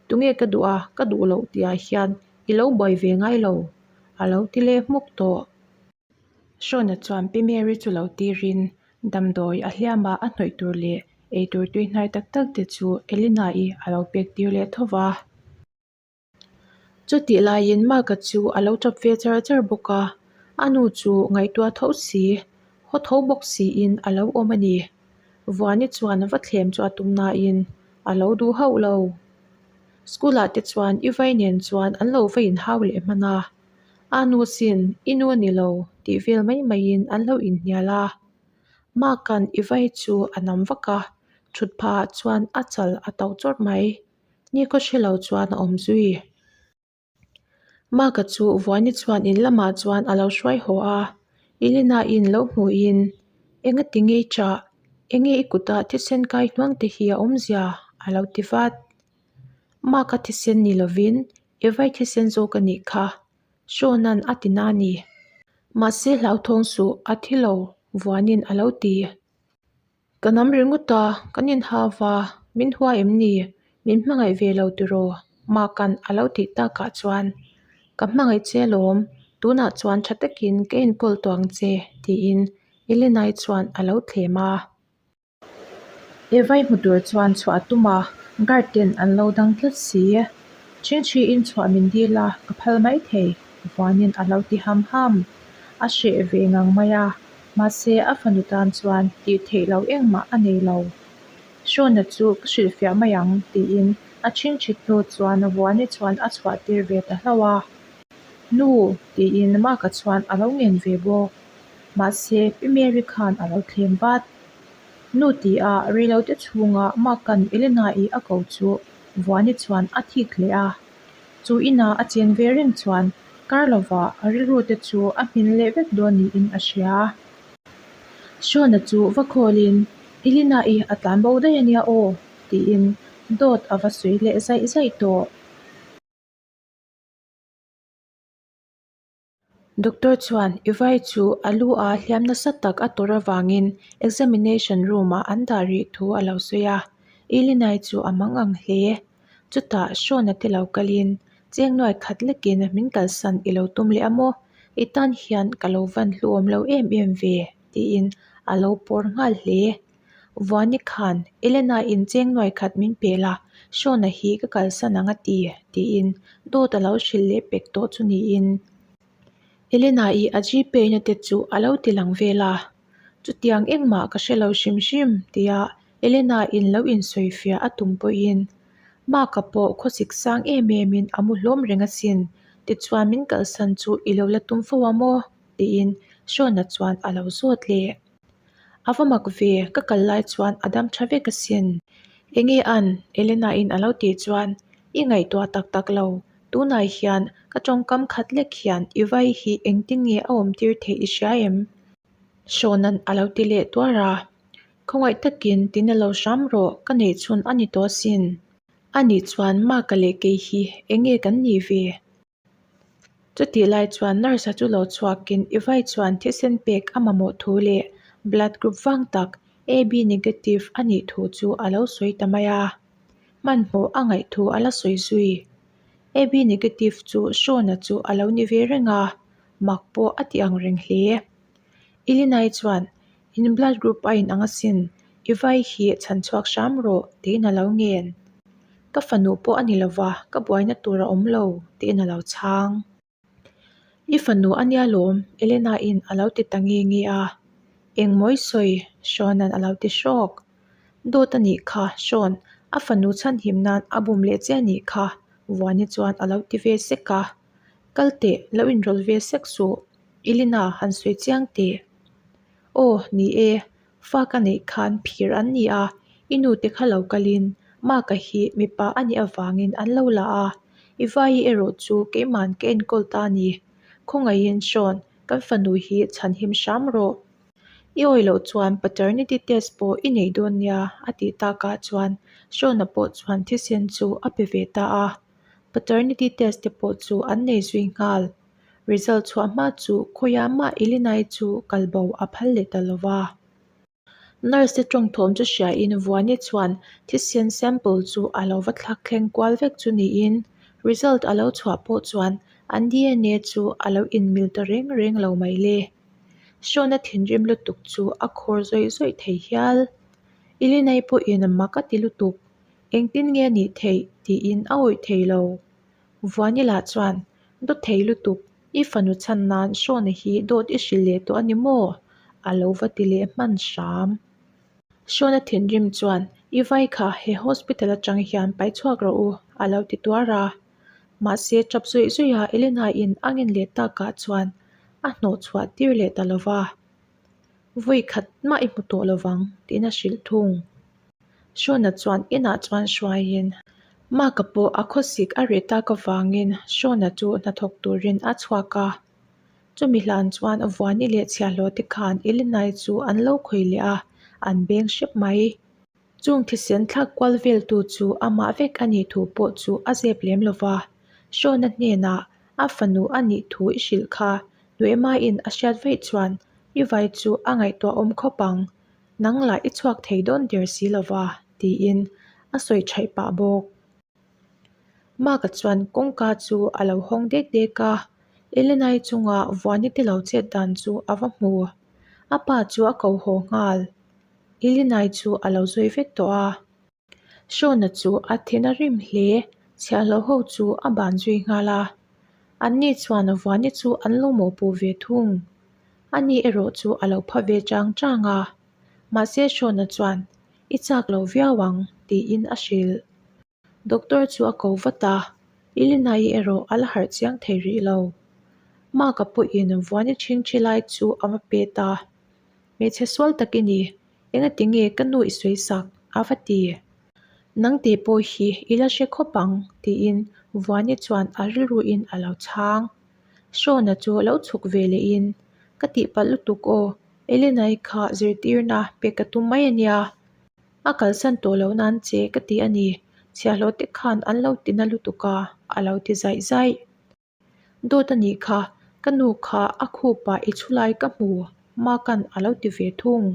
tunge ka duh a, ka duh loh tihah hian i lo buai ve ngai lo, a lo ti leh hmuk tawh. Hruana chuan Pi Mary chu lo tirin damdawi a hliama a hnawih tur leh eitur tuihnai tak tak te chu Elina-i a lo pek tir leh tho va. Chutih laiin Mark-a chu a lo tap ve char char bawk a, a nu chu ngaihtuah tho si, haw tho bawk siin a lo awm a ni. Vuani chuan va thlem chu a tum nain a lo duh hauh lo. School-ah te chuan i vai nen chuan an lo va inhau leh hman a, a nu sin, i nu a ni lo tih vel mai maiin an lo inhnial a. Mark-a'n i vai chu a nam vak a, thut phahah chuan a chal a to chawrh mai. Ni khaw hre lo chuan a awm zui. Mark-a chu Vuani chuan in lamah chuan a lo hruai haw a, Elena-in lo hmuhin, Enga ti ngei chah? Enge i kuta thisen kai hnuang te hi a awmzia? a lo ti vat. Mark-a thisen ni lovin Evai thisen zawk a nih kha, Sean-a'n a ti na ni. Mahse hlauthawng suh, a thi lo, Vuani'n a lo ti. Ka nam ringawt a, kan inhau va, min hua em ni? Min hmangaih ve lo tiraw? Maka'n a lo tih takah chuan, Ka hmangaih che alawm, tunah chuan tha takin ka enkawl tawh ang che, tiin Elenai chuan a lo thlem a. Evai hmu tur chuan chhuah a tum a, guard ten an lo dang tlat si. Chhingchhiin chhuah min dil a, ka phal mai thei, Vuanin a lo ti ham ham. A hreh ve ngang mai a. Mahse, a fanu tan chuan tih theih loh engmah a nei lo. Sean-a chu ka hrilhfiah mai ang, tiin a chhingchhit hnu chuan Vuani chuan a chhuah tir ve ta hlauh a. Nu, tiin Mark-a chuan a lo ngen ve bawk. Mahse, Pi Mary khan a lo thlem vat. Nu tia reilote chhunga Mark-a'n Elena-i a ko chu Vuani chuan a thik hle a. Chu inah a chen ve reng chuan kar lovah a rilru te chu a hmin leh vek dawn niin a hria. Sean-a chu va khawlin, Elina-i a tlan bo daih a nia aw, tiin dawt a va sawi leh zaih zaih tawh. Doctor chuan Ivai chu a lu a hliam nasa tak a tawrh avangin examination room ah an dah rih thu a lo sawi a, Elinai chu a mang ang hle. Chutah Sean-a te lo kalin cheng nuai khat lekin min kalsan i lo tum leh a maw? I tan hian ka lo van hluawm lo em em ve tiin a lo pawr nghal hle. Vuani khan Elena in cheng nuai khat min pe la, Sean-a hi ka kalsan ang a ti tiin dawt a lo hrilh leh pek tawh chu niin Elena-i a Gpay na te chu a lo ti lang vel a. Chutiang engmah ka hre lo hrim hrim tia Elena-in lo insawifiah a tum pawhin Mark-a pawh khawsik sang em emin a mu hlawm reng asin, tichuan min kalsan chu i lo la tum fo a maw? tiin Sean-a chuan a lo zawt leh. A va mak ve, ka kal lai chuan a dam tha vek asin. Enge an? Elena-in a lo tih chuan, I ngaihtuah tak tak lo, tunah hian ka tawngkam khat lek hian i vai hi engtin nge a awm tir theih i hria em? Sean-a'n a lo ti leh tuar a. Khawngaih takin tina lo hram rawh, ka neih chhun a ni tawh asin. Anih chuan Mark-a leh kei hi enge kan nih ve? Chutih lai chuan nurse-a chu lo chhuakin Ivai chuan thisen pek a mamawh thu leh blood group vang tak AB negative a nih thu chu a lo sawi ta mai a. Hmanhmawh a ngaih thu a la sawi zui. AB negative chu Sean-a chu a lo ni ve reng a, mak pawh a ti ang reng hle. Ilinai chuan In blood group a inang asin, i vai hi chhan chhuak hram rawh tiin a lo ngen. Ka fanu pawh a ni lova, ka buaina tur a awm lo tiin a lo chhang. I fanu a nia lawm, Elena-in a lo ti ta nge nge a. Engmawi sawi, Sean-a'n a lo ti hrawk. Dawt a nih kha, Sean, a fanu chhanhim nan a bum leh che a nih kha, Vuani chuan a lo ti ve sek a. Kal teh, lo inrawlh ve sek suh, Elena han sawi chiang teh. Aw, ni e, fa ka neih khan phir an ni a, i nu te kha lo kalin Mark-a hi mipa a nih avangin an lo la a, i vai erawh chu keima'n ka enkawl ta a ni. Khawngaihin Sean, kan fanu hi chhanhim hram rawh. I awih loh chuan paternity test pawh i nei dawn nia a tih takah chuan Sean-a pawh chuan thisen chu a pe ve ta a, paternity test te pawh chu an nei zui nghal. Result chhuah hma chu khawiah mah Elinai chu kal bo a phal leh ta lo va. Nurse te tawngthawm chu hriain Vuani chuan thisen sample chu a lo va thlak thleng kual vek chu niin result a lo chhuah pawh chuan an DNA chu a lo inmil ta reng reng lo mai le. Sean-a thinrim lutuk chu a khawr zawih zawih thei hial. Elinai pawhin mak a ti lutuk, engtin nge a nih theih tiin a awih thei lo. Vuanila chuan, Dawt thei lutuk, i fanu chhan nan Sean-a hi dawt i hrilh leh tawh a ni maw? a lo va ti leh hman hram. Sean-a thinrim chuan, I vai kha he hospital atang hian pai chhuak rawh u, a lo ti tuar a. Mahse, tap zawih zawih a Elena-in a ngen leh takah chuan a hnawh chhuah tir leh ta lo va. Vawi khat mah i hmu tawh lo vang, tiin a hrilh thung. Sean-a chuan inah chuan hruaiin Mark-a pawh a khawsik a reh tak avangin Sean-a chu hnathawk turin a chhuak a. Chumi hlan chuan Vuani leh chhiahhlawh te khan Elinai chu an lo khawih leh a, an beng hrep mai. Chung thisen thlak kual veltu chu amah vek a nih thu pawh chu a zep lem lo va. Sean-a hnenah a fanu a nih thu i hrilh kha Nuemaiin a hriat vaih chuan i vai chu a ngaihtuahawm khawp ang. Nang lah i chhuak thei dawn der si lo va, tiin a sawi thaih pah bawk. Mark-a chuan kawngka chu a lo hawng dek dek a, Elena-i chunga Vuani te lo chet dan chu a va hmu. A pa chu a ko haw nghal. Elena-i chu a lo zawi vek tawh a. Sean-a chu a thin a rim hle, chhiahhlawh ho chu a ban zui nghal a. Anni chuan Vuani chu an lo mawhpuh ve thung. Ani erawh chu a lo pha ve chang chang a. Mahse Sean-a chuan, I chak lo viau ang, tiin a hrilh. Doctor chu a ko vat a, Elena-i erawh a la harh chiang thei rih lo. Mark-a pawhin Vuani ṭhingṭhi lai chu a va pet a, Hmeichhe sual tak i ni, Engati nge ka nu i sawi sak? a va ti. Nangte pawh hi i la hre khawp ang, tiin Vuani chuan a rilruin a lo chhang. Sean-a chu lo chhuk ve lehin, Ka tihpalh lutuk aw, Elena-i kha zirtirna pe ka tum mai a nia. A kalsan tawh loh nan che ka ti a ni, chhiahhlawh te khan an lo tina lutuk a, a lo ti zaih zaih. Dawt a nih kha, Ka nu kha a khupah i chhulai ka hmu, Mark-a'n a lo ti ve thung.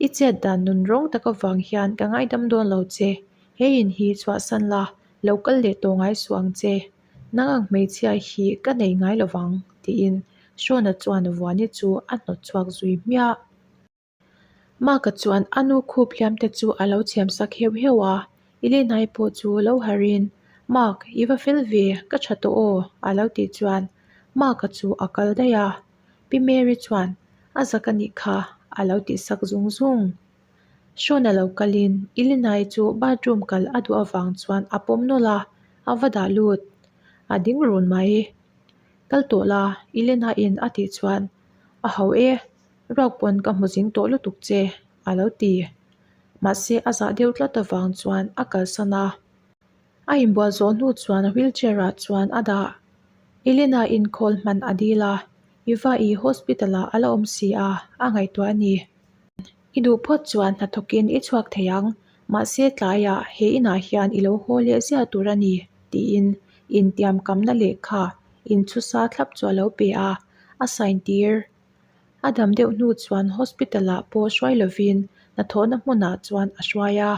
I chet dan nun rawng tak avang hian ka ngaidam dawn lo che, he in hi chhuahsan la, lo kal leh tawh ngai suh ang che. Nang ang hmeichhia hi ka nei ngai lo vang, tiin Shawn-a chuan Vuani chu a hnawt chhuak zui hmiah. Mark-a chuan a nu khup hliam te chu a lo chhiam sak heuh heuh a, Elena-i pawh chu lo harh in, Mark, i va fel ve, ka tha tawh aw, a lo tih chuan Mark-a chu a kal daih a. Pi Mary chuan, A zak a nih kha, a lo tih sak zung zung. Shawn-a lo kalin Elena-i chu bathroom kal a duh avang chuan a pawm nawlh a, a va dah lut. A ding run mai. Kal tawh la, Elena-in a tih chuan, A ho e, Ruak pawn ka hmu zing tawh lutuk che, a lo ti. Mahse a zah deuh tlat avang chuan a kalsan a. A inbual zawh hnu chuan wheelchair ah chuan a dah. Elena inkhawl hman a dil a, Iva-i hospital ah a la awm si a, a ngaihtuah a ni. I duh phawt chuan hnathawkin i chhuak thei ang, mahse tlaiah he inah hian i lo haw leh ziah tur a ni, tiin intiamkamna lehkha inchhusa thlap chu a lo pe a, a sign tir. A dam deuh hnu chuan hospital ah pawh hruai lovin hnathawhna hmunah chuan a hruai a,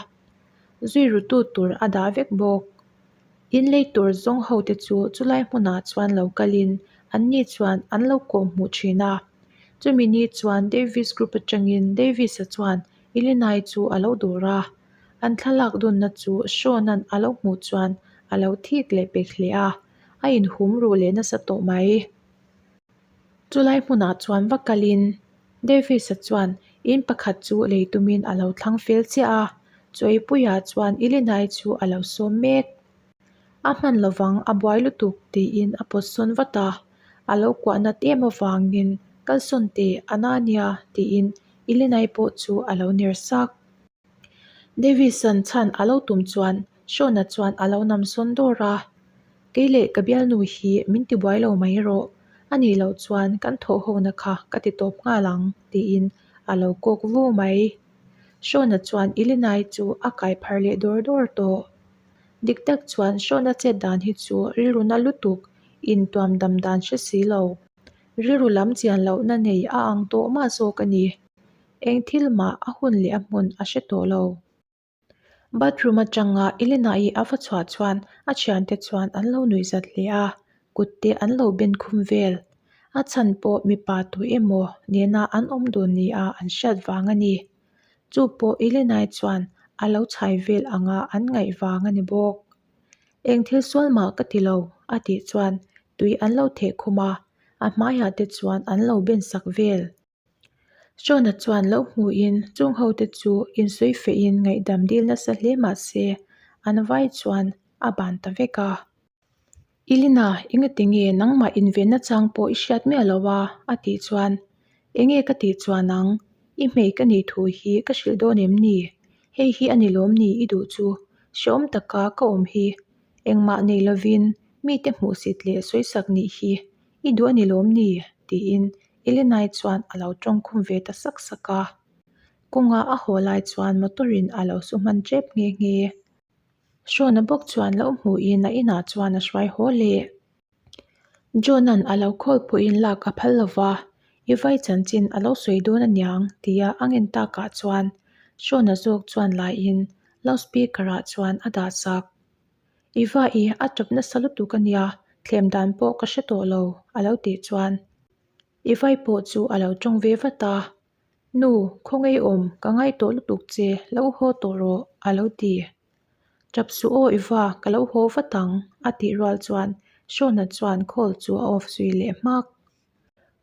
zui rutu tur a dah vek bawk. In lei tur zawng ho te chu chulai hmunah chuan lo kalin anni chuan an lo kawh hmuh thin a. Chumi ni chuan Davis group atangin Davis-a chuan Ilinai chu a lo dawr a, an thlalak dunna chu Sean-a'n a lo hmuh chuan a lo thik leh pek hle a, a inhum ruh leh nasa tawh mai. Chulai hmunah chuan va kalin Davis-a chuan in pakhat chu lei tumin a lo thlang fel chiah a, Chawipuia chuan Ilinai chu a lo sawm mek. A hman lovang a buai lutuk tiin a pawt sawn vat a, a lo kuah nat em avangin kalsawn teh a na nia tiin Ilinai pawh chu a lo ner sak. Davis-a'n chhan a lo tum chuan Shawn-a chuan a lo nam sawn dawr a, Kei leh ka bialnu hi min tibuai lo mai rawh, a nih loh chuan kan thawh hona kha ka ti tawp nghal ang, tiin a lo kawk vu mai. Shawn-a chuan Ilinai chu a kai phar leh dawr dawr tawh. Dik tak chuan Shawn-a chet dan hi chu rilru na lutuk, intuam dam dan hre si lo. Rilru lam chian lohna nei a ang tawh mah zawk a ni. Eng thil mah a hun leh a hmun a hre tawh lo. Bathroom atanga Elena-i a va chhuah chuan a thiante chuan an lo nuih zat hle a, kut te an lo ben khum vel. A chhan pawh mipa tu emaw nena an awm dun nia an hriat vang a ni. Chu pawh Elena-i chuan a lo chhai vel anga an ngaih vang a ni bawk. Eng thil sual mah ka ti lo, a tih chuan tui an lo theh khum a, a hmaiah te chuan an lo ben sak vel. Shawn-a chuan lo hmuhin chung hote chu insawi fehin ngaihdam dil nasa hle mah se an vai chuan a ban ta vek a. Elena, engati nge nangmah invenna chang pawh i hriat miah lo a? a tih chuan, Enge ka tih chuan ang, i hmei ka nih thu hi ka hrilh dawn em ni? Hei hi a ni lawm ni i duh chu, hrehawm taka ka awm hi. Engmah nei lovin mite hmuhsit leh sawisak nih hi i duh a ni lawm ni? tiin Elenai chuan a lo tawngkhum ve ta sak sak a. Kawnga a haw lai chuan motor in a lo su hman tep nghe nghe. Hrawna bawk chuan lo hmuhin a inah chuan a hruai haw leh. John-a'n a lo call pawhin lak a phal lo va, i vai chanchin a lo sawi dawn aniang tia a ngen takah chuan Hrawna zawk chuan laiin loudspeaker ah chuan a dah sak. I va i a tap nasa lutuk a nia, thlem dan pawh ka hre tawh lo, a lo tih chuan i vai pawh chu a lo tawng ve vat a, Nu, khawngaih awm, ka ngai tawh lutuk che, lo haw tawh rawh, a lo ti. Tap suh aw i va, ka lo haw vat ang, a tih rual chuan Shawn-a chuan call chu a off zui leh hmak.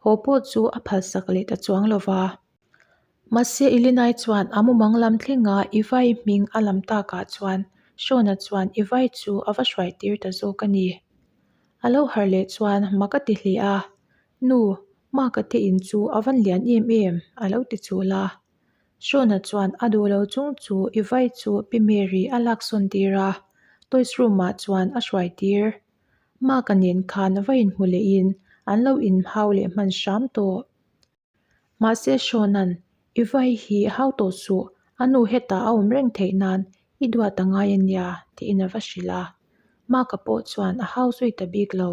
Haw pawh chu a phalsak leh ta chuang lo va. Mahse Ilinai chuan a mumang lam thlenga Ivai hming a lam takah chuan Shawn-a chuan Ivai chu a va hruai tir ta zawk a ni. A lo harh leh chuan mak a ti hle a, Nu, Mark-a te in chu a van lian em em, a lo ti chul a. Shawn-a chuan a duh lo chung chu Ivai chu Pi Mary a laksawn tir a, toys room-ah chuan a hruai tir. Mark-a nen khan va inhmu lehin an lo inhau leh hman hram tawh. Mahse Shawn-a'n, I vai hi hau tawh suh, a nu hetah a awm reng theih nan i duat a ngai a nia, tiin a va hrilh a. Mark-a pawh chuan a hau zui ta bik lo.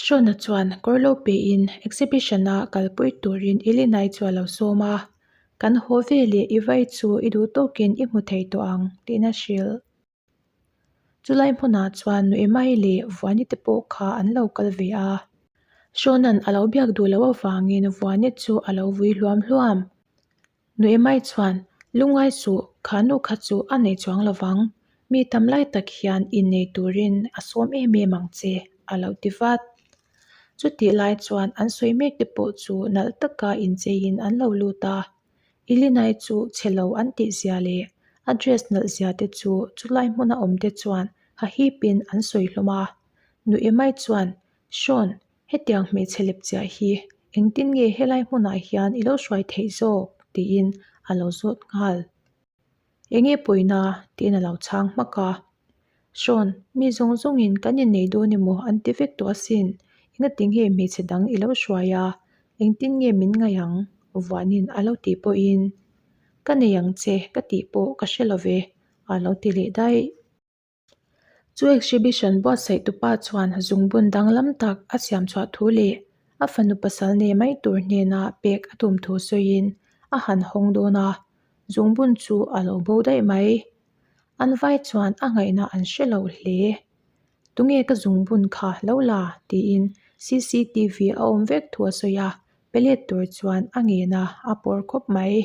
Sean-a chuan kawr lo pein exhibition-a kalpui turin Elena-i chu a lo sawm a, Kan haw ve leh i vai chu i duh tawkin i hmu thei tawh ang tiin a hrilh. Chulai hmunah chuan Nuemai leh Vuani te pawh kha an lo kal ve a. Sean-a'n a lo biak duh loh avangin Vuani chu a lo vui hluam hluam. Nuemai chuan, Lungngai suh, kha nu kha chu a nei chuang lo vang. Mi tam lai tak hian innei turin a sawm em em ang che, a lo ti vat. Chutih lai chuan an sawi mek te pawh chu nalh taka incheiin an lo lut a. Ilinai chu chhe lo an tih zia leh a dress nalh zia te chu chulai hmuna awm te chuan hahipin an sawi hlawm a. Nuemai chuan, Sean, hetiang hmeichhe lep chiah hi engtin nge helai hmunah hian i lo hruai theih zawk? tiin a lo zawt nghal. Enge pawina? tiin a lo chhang hmak a. Sean, mi zawng zawngin kan innei dawn emaw an ti vek tawh asin, engati nge hmeichhe dang i lo hruai a, engtin nge min ngaih ang? Vuanin a lo tih pawhin, Ka nei ang che ka tih pawh ka hre lo ve, a lo ti leh daih. Chu exhibition buatsaih tupa chuan zungbun danglam tak a siam chhuah thu leh a fanu pasal nei mai tur hnena pek a tum thu sawiin a han hawng dawn a, zungbun chu a lo bo daih mai. An vai chuan a ngaihna an hre lo hle. Tunge ka zungbun kha lo la? tiin cctv a awm vek thu a sawi a, pe let tur chuan a ngen a, a pawr khawp mai.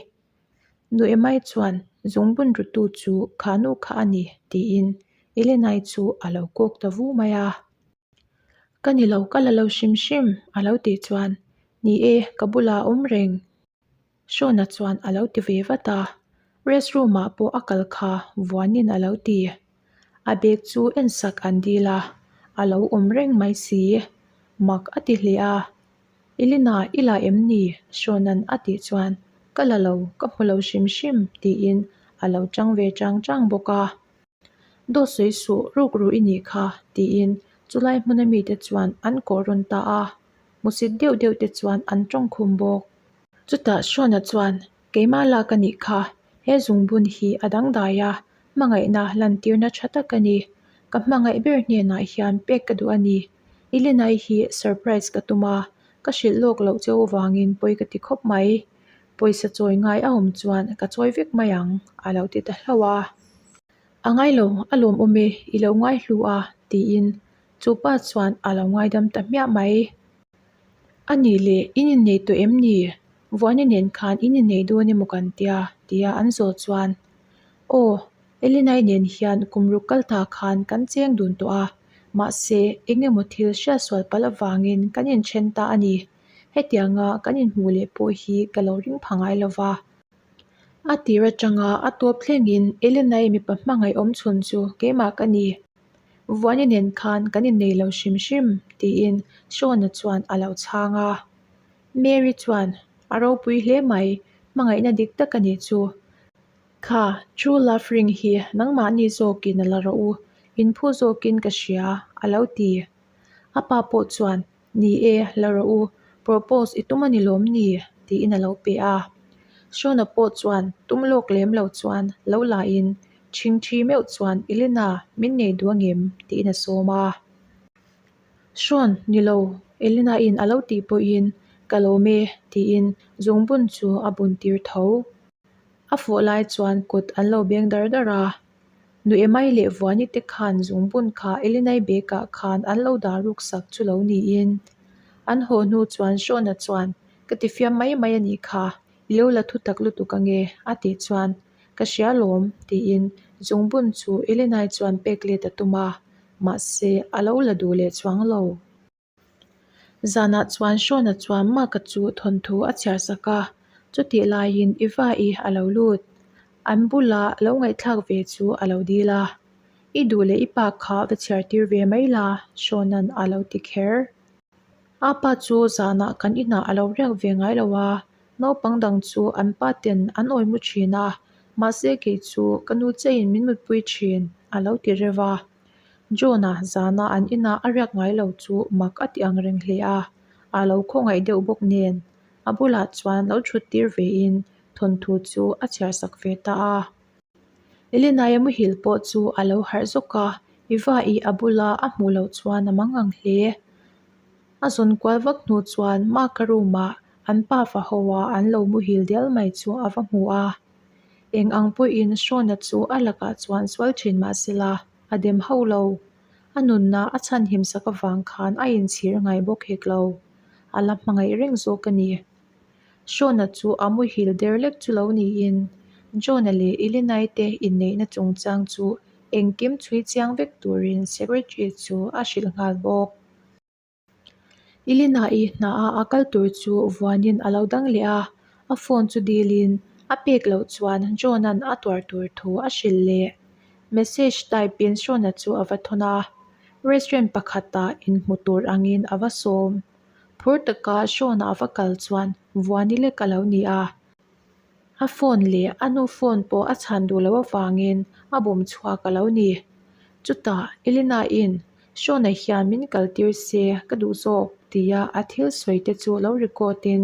Nuemai chuan zungbun rutu chu kha nu kha a ni tiin Elenai chu a lo kawk ta vu mai a. Ka ni lo, ka la lo hrim hrim a lo tih chuan ni e, ka bulah a awm reng. Sean-a chuan a lo ti ve vat a, rest room ah pawh a kal kha vuanin a lo ti. A bag chu ensak an dil a, a lo awm reng mai si. Mak a ti hle a. Elena, i la em ni? Sean-a'n a tih chuan, Ka la lo, ka hmu lo hrim hrim, tiin a lo chang ve chang chang bawk a. Dawt sawi suh, ruk ru i nih kha, tiin chulai hmuna mite chuan an kawh rawn ta a. Hmusit deuh deuh te chuan an tawng khum bawk. Chutah Sean-a chuan, Keimah lak a nih kha, he zungbun hi a dangdai a, hmangaihna lantirna tha tak a ni. Ka hmangaih ber hnenah hian pek ka duh a ni. Ilinai hi surprise ka tum a, ka hrilh lawk loh cheu avangin pawi ka ti khawp mai. Pawisa chawi ngai a awm chuan ka chawi vek mai ang, a lo ti ta hlauh a. A ngai lo, a lawmawm e, i lo ngai hlu a, tiin chu pa chuan a lo ngaidam ta hmiah mai. A nih leh, in innei tawh em ni? Vuani nen khan in innei dawn emaw kan tia? tia an zawh chuan, Aw, Elinai nen hian kum ruk kal ta khan kan cheng dun tawh a, mahse eng emaw thil hriatsual palh avangin kan inthen ta a ni. Hetianga kan inhmuh leh pawh hi ka lo ring pha ngai lo va. A tir atanga a tawp thlengin Elinai mipa hmangaih awm chhun chu keimah ka ni. Vuani nen khan kan innei lo hrim hrim, tiin Sean-a chuan a lo chhang a. Mary chuan, A ropui hle mai, hmangaihna dik tak a nih chu. Kha, true love ring hi nangmahni zawkin a la rawh u, inphu zawkin ka hria, a lo ti. A pa pawh chuan, Ni e, la rawh u, propose i tum a ni lawm ni? tiin a lo pe a. Sean-a pawh chuan tum lawk lem lo chuan lo lain Chhingthi meuh chuan Elena min nei duh angem? tiin a sawm a. Sean, ni lo, Elena-in a lo tih pawhin ka lawm e, tiin zungbun chu a bun tir tho. A fawh lai chuan kut an lo beng dar dar a. Nuemai leh Vuani te khan zungbun kha Elenai bag ah khan an lo dah ruk sak chu lo niin. An haw hnu chuan Sean-a chuan, Ka ti fiam mai mai a nih kha, i lo la thu tak lutuk ange, a tih chuan, Ka hria lawm, tiin zungbun chu Elenai chuan pek let a tum a, mahse a lo la duh leh chuang lo. Zanah chuan Sean-a chuan Mark-a chu thawnthu a chhiar sak a, chutih laiin Eva-i a lo lut. An bula lo ngaihthlak ve chu a lo dil a, I duh leh i pa kha va chhiar tir ve mai la, Sean-a'n a lo ti kher. A pa chu zanah kan inah a lo riak ve ngai lo a, naupang dang chu an pa ten an awi mu thin a, mahse kei chu ka nu cheiin min mutpui thin, a lo ti reuh a. John-a zana an inah a riak ngai lo chu mak a ti ang reng hle a, a lo khawngaih deuh bawk nen a bulah chuan lo thut tir vein thawnthu chu a chhiar sak ve ta a. Elenai-a muhil pawh chu a lo harh zawk a, Eva-i a bula a hmuh loh chuan a mang ang hle. A zawn kual vak hnu chuan Mark-a room-ah an pafa ho a an lo muhil dial mai chu a va hmu a. Eng ang pawhin Shawn-a chu a lakah chuan sual thin mah sela a dem hauh lo. A nunna a chhanhim sak avang khan a inchhir ngai bawk hek lo. A la hmangaih reng zawk a ni. Shawn-a chu a muhil der lek chu lo niin John-a leh Elena-i te inneihna chungchang chu engkim chhui chiang vek turin Secretary chu a hrilh nghal bawk. Elena-i hnaah a kal tur chu vuanin a lo dang leh a, a phone chu dilin a pek loh chuan John-a'n a tuar tur thu a hrilh leh. Message type-in Shawn-a chu a va thawn a, restaurant pakhatah inhmu tur angin a va sawm. Phur taka Shawn-a a va kal chuan vuani lek a lo ni a. A phone leh a nu phone pawh a chhan duh loh avangin a bawm chhuak a lo ni. Chutah Elena-in Shawn-a hian min kal tir se ka duh zawk tia a thil sawi te chu lo record in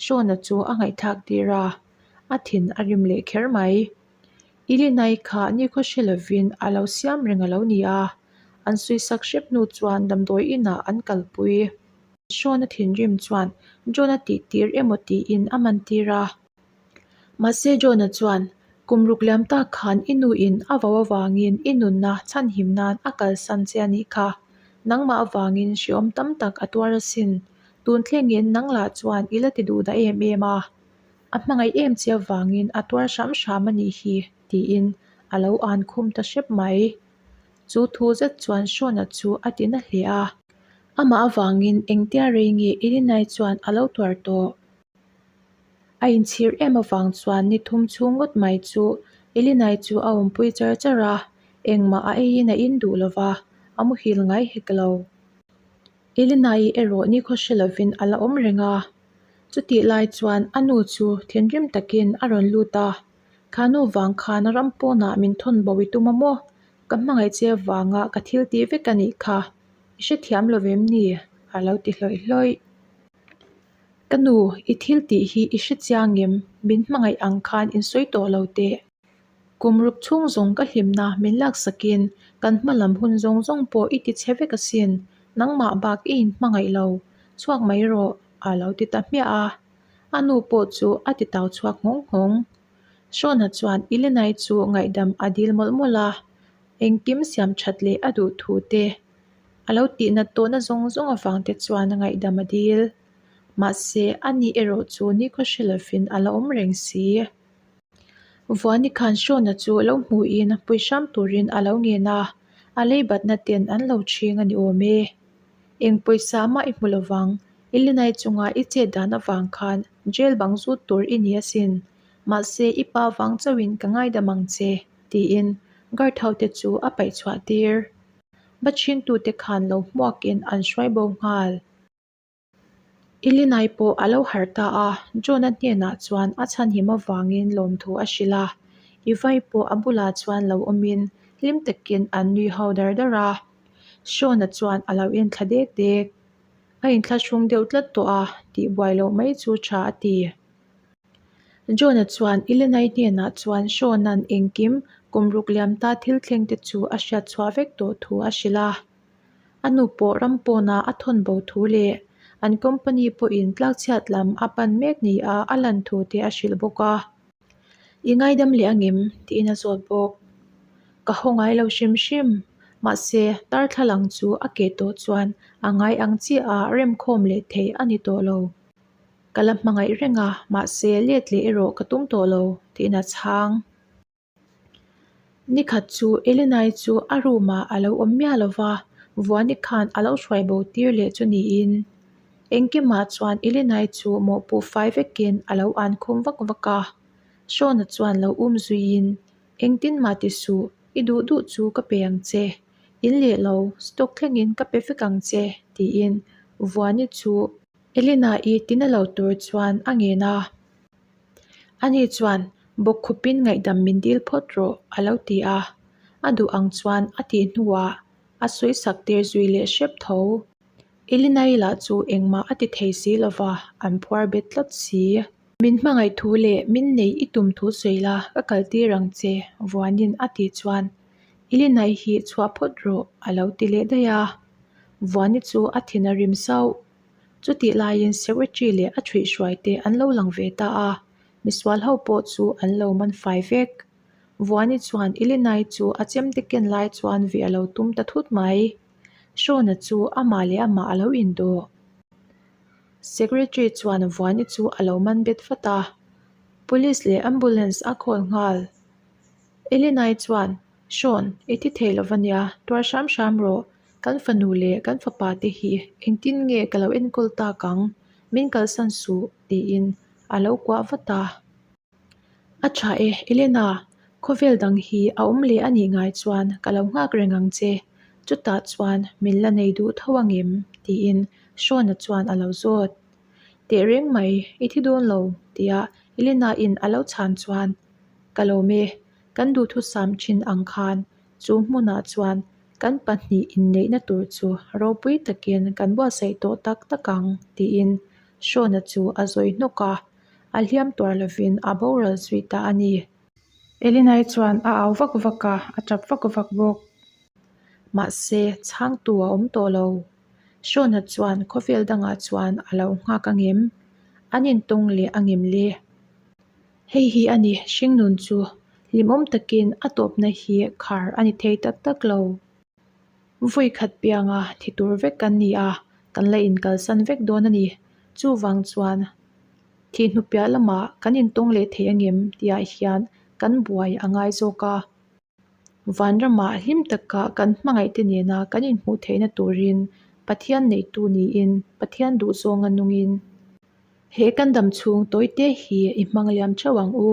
Shawn-a chu a ngaihthlak tir a, a thin a rim leh kher mai. Elena-i kha nikhaw hre lovin a lo siam reng a lo ni a, an sawisak hrep hnu chuan damdawi inah an kalpui. Shawn-a thinrim chuan John-a tihtir emaw tiin a man tir a. Mahse John-a chuan, Kum ruk liam tak khan i nuin a vau avangin i nunna chhanhim nan a kalsan che a nih kha. Nangmah avangin hreawm tam tak a tuar asin. Tun thlengin nang lah chuan i la ti duh dah em em a. A hmangaih em che avangin a tuar hram hram a nih hi, tiin a lo an khum ta hrep mai. Chu thu zet chuan Shawn-a chu a ti na hle a. Amah avangin engtia rei nge Ilinai chuan a lo tuar tawh? A inchhir em avang chuan ni thum chhung ngawt mai chu Ilinai chu a awmpui char char a, engmah a eiin a in duh lova, a muhil ngai hek lo. Ilinai erawh nikhaw hre lovin a la awm reng a. Chutih lai chuan a nu chu thinrim takin a rawn lut a, Kha nu vang khan ram pawnah min thawn bo i tum a maw? Ka hmangaih che vanga ka thil tih vek a nih kha. I hrethiam lo vem ni? A lo ti hlawih hlawih. Ka nu, i thil tih hi i hre chiang em? Min hmangaih ang khan in sawi tawh lo teh. Kum ruk chhung zawng ka hlimna min laksakin kan hma lam hun zawng zawng pawh i ti chhe vek asin. Nangmah bak i inhmangaih lo. Chhuak mai rawh, a lo ti ta hmiah a. A nu pawh chu a ti tau chhuak nghawng nghawng. Shawn-a chuan Ilenai chu ngaihdam a dil mawlh mawlh a, engkim siam that leh a duh thu te, a lo tihnat tawhna zawng zawng avang te chuan ngaihdam a dil. Mahse, a ni erawh chu nikhaw hre lovin a la awm reng si. Vuani khan Shawn-a chu lo hmuhin pui hram turin a lo ngen a, a leibatna ten an lo chhing a ni awm e. Eng pawisa mah i hmu lovang, I linai chunga i chet dan avang khan jail bang zut tur i ni asin, mahse i pa vang chauhin ka ngaidam ang che, tiin guard ho te chu a paih chhuah tir. Va chhingtute khan lo hmuakin an hruai bo nghal. I linai pawh a lo harh ta a, John-a hnenah chuan a chhanhim avangin lawmthu a hrilh a, i vai pawh a bulah chuan lo awmin hlim takin an nui ho dar dar a. Shawn-a chuan a lo enthla dek dek. A inthlahrung deuh tlat tawh a, tih buai loh mai chu tha a ti. John-a chuan Ilenai hnenah chuan Shawn-a'n engkim kum ruk liam ta thil thleng te chu a hriat chhuah vek tawh thu a hrilh a. A nu pawh ram pawnah a thawn bo thu leh an company pawhin tlakchhiat lam a pan mek nia a lan thu te a hrilh bawk a. I ngaidam leh angem? tiin a zawt bawk. Ka haw ngai lo hrim hrim. Mahse, darthlalang chu a keh tawh chuan a ngai ang chiah a remkhawm leh theih a ni tawh lo. Ka la hmangaih reng a, mahse let leh erawh ka tum tawh lo, tiin a chhang. Nikhat chu Elenai chu a room ah a lo awm miah lo va, Vuani khan a lo hruai bo tir leh chu niin. Engkimah chuan Elenai chu mawhpuh fai vekin a lo an khum vak vak a. Shawn-a chuan lo um zuiin, Engtin mah ti suh, i duh duh chu ka pe ang che. In leh lo, stock thlengin ka pe vek ang che, tiin Vuani chu Elena-i tina lo tur chuan a ngen a. Ani chuan, Bawkkhupin ngaihdam min dil phawt rawh, a lo ti a. A duh ang chuan a tih hnuah a sawisak tir zui leh hrep tho. Elinai lah chu engmah a ti thei si lova, an phuar bet tlat si. Min hmangaih thu leh min nei i tum thu sawi la, ka kal tir ang che, Vuanin a tih chuan Elinai hi chhuah phawt rawh, a lo ti leh daih a. Vuani chu a thin a rim sauh. Chutih laiin secretary leh a ṭhuihhruai te an lo lang ve ta a, misual ho pawh chu an lo man fai vek. Vuani chuan Elenai chu a chemte ken lai chuan veh a lo tum ta thut mai. Sean-a chu amah leh amah a lo indawh. Secretary chuan Vuani chu a lo man bet vat a, Police leh ambulance a call nghal. Elenai chuan, Sean, i thi thei lo va nia, tuar hram hram rawh. Kan fanu leh kan fapa te hi engtin nge ka lo enkawl tak ang? Min kalsan suh, tiin a lo kuah vat a. A tha e, Elena, khawvel dang hi a awm leh a nih ngai chuan ka lo nghak reng ang che, chutah chuan min la nei duh tho angem? tiin Sean-a chuan a lo zawt. Teh reng mai, i thi dawn lo, tia Elena-in a lo chhan chuan, Ka lawm e, kan duhthusam thin ang khan chu hmunah chuan kan pahnih inneihna tur chu ropui takin kan buatsaih tawh tak tak ang, tiin Sean-a chu a zawi hnawk a. A hliam tuar lovin a boral zui ta a ni. Elinai chuan a au vak vak a, a tap vak vak bawk. Mahse, chhangtu a awm tawh lo. Sean-a chuan khawvel dangah chuan a lo nghak angem? An intawng leh angem le? Hei hi a ni, hringnun chu hlimawm takin a tawpna hi khar a ni thei tak tak lo. Vawi khat pianga thi tur vek kan ni a, kan la inkalsan vek dawn a ni. Chuvang chuan thih hnu piah lamah kan intawng leh thei angem tihah hian kan buai a ngai zawk a. Vanramah hlim taka kan hmangaihte nena kan inhmuh theihna turin Pathian neitu niin Pathian duhzawnga nungin he kan dam chhung tawite hi i hmang liam theuh ang u.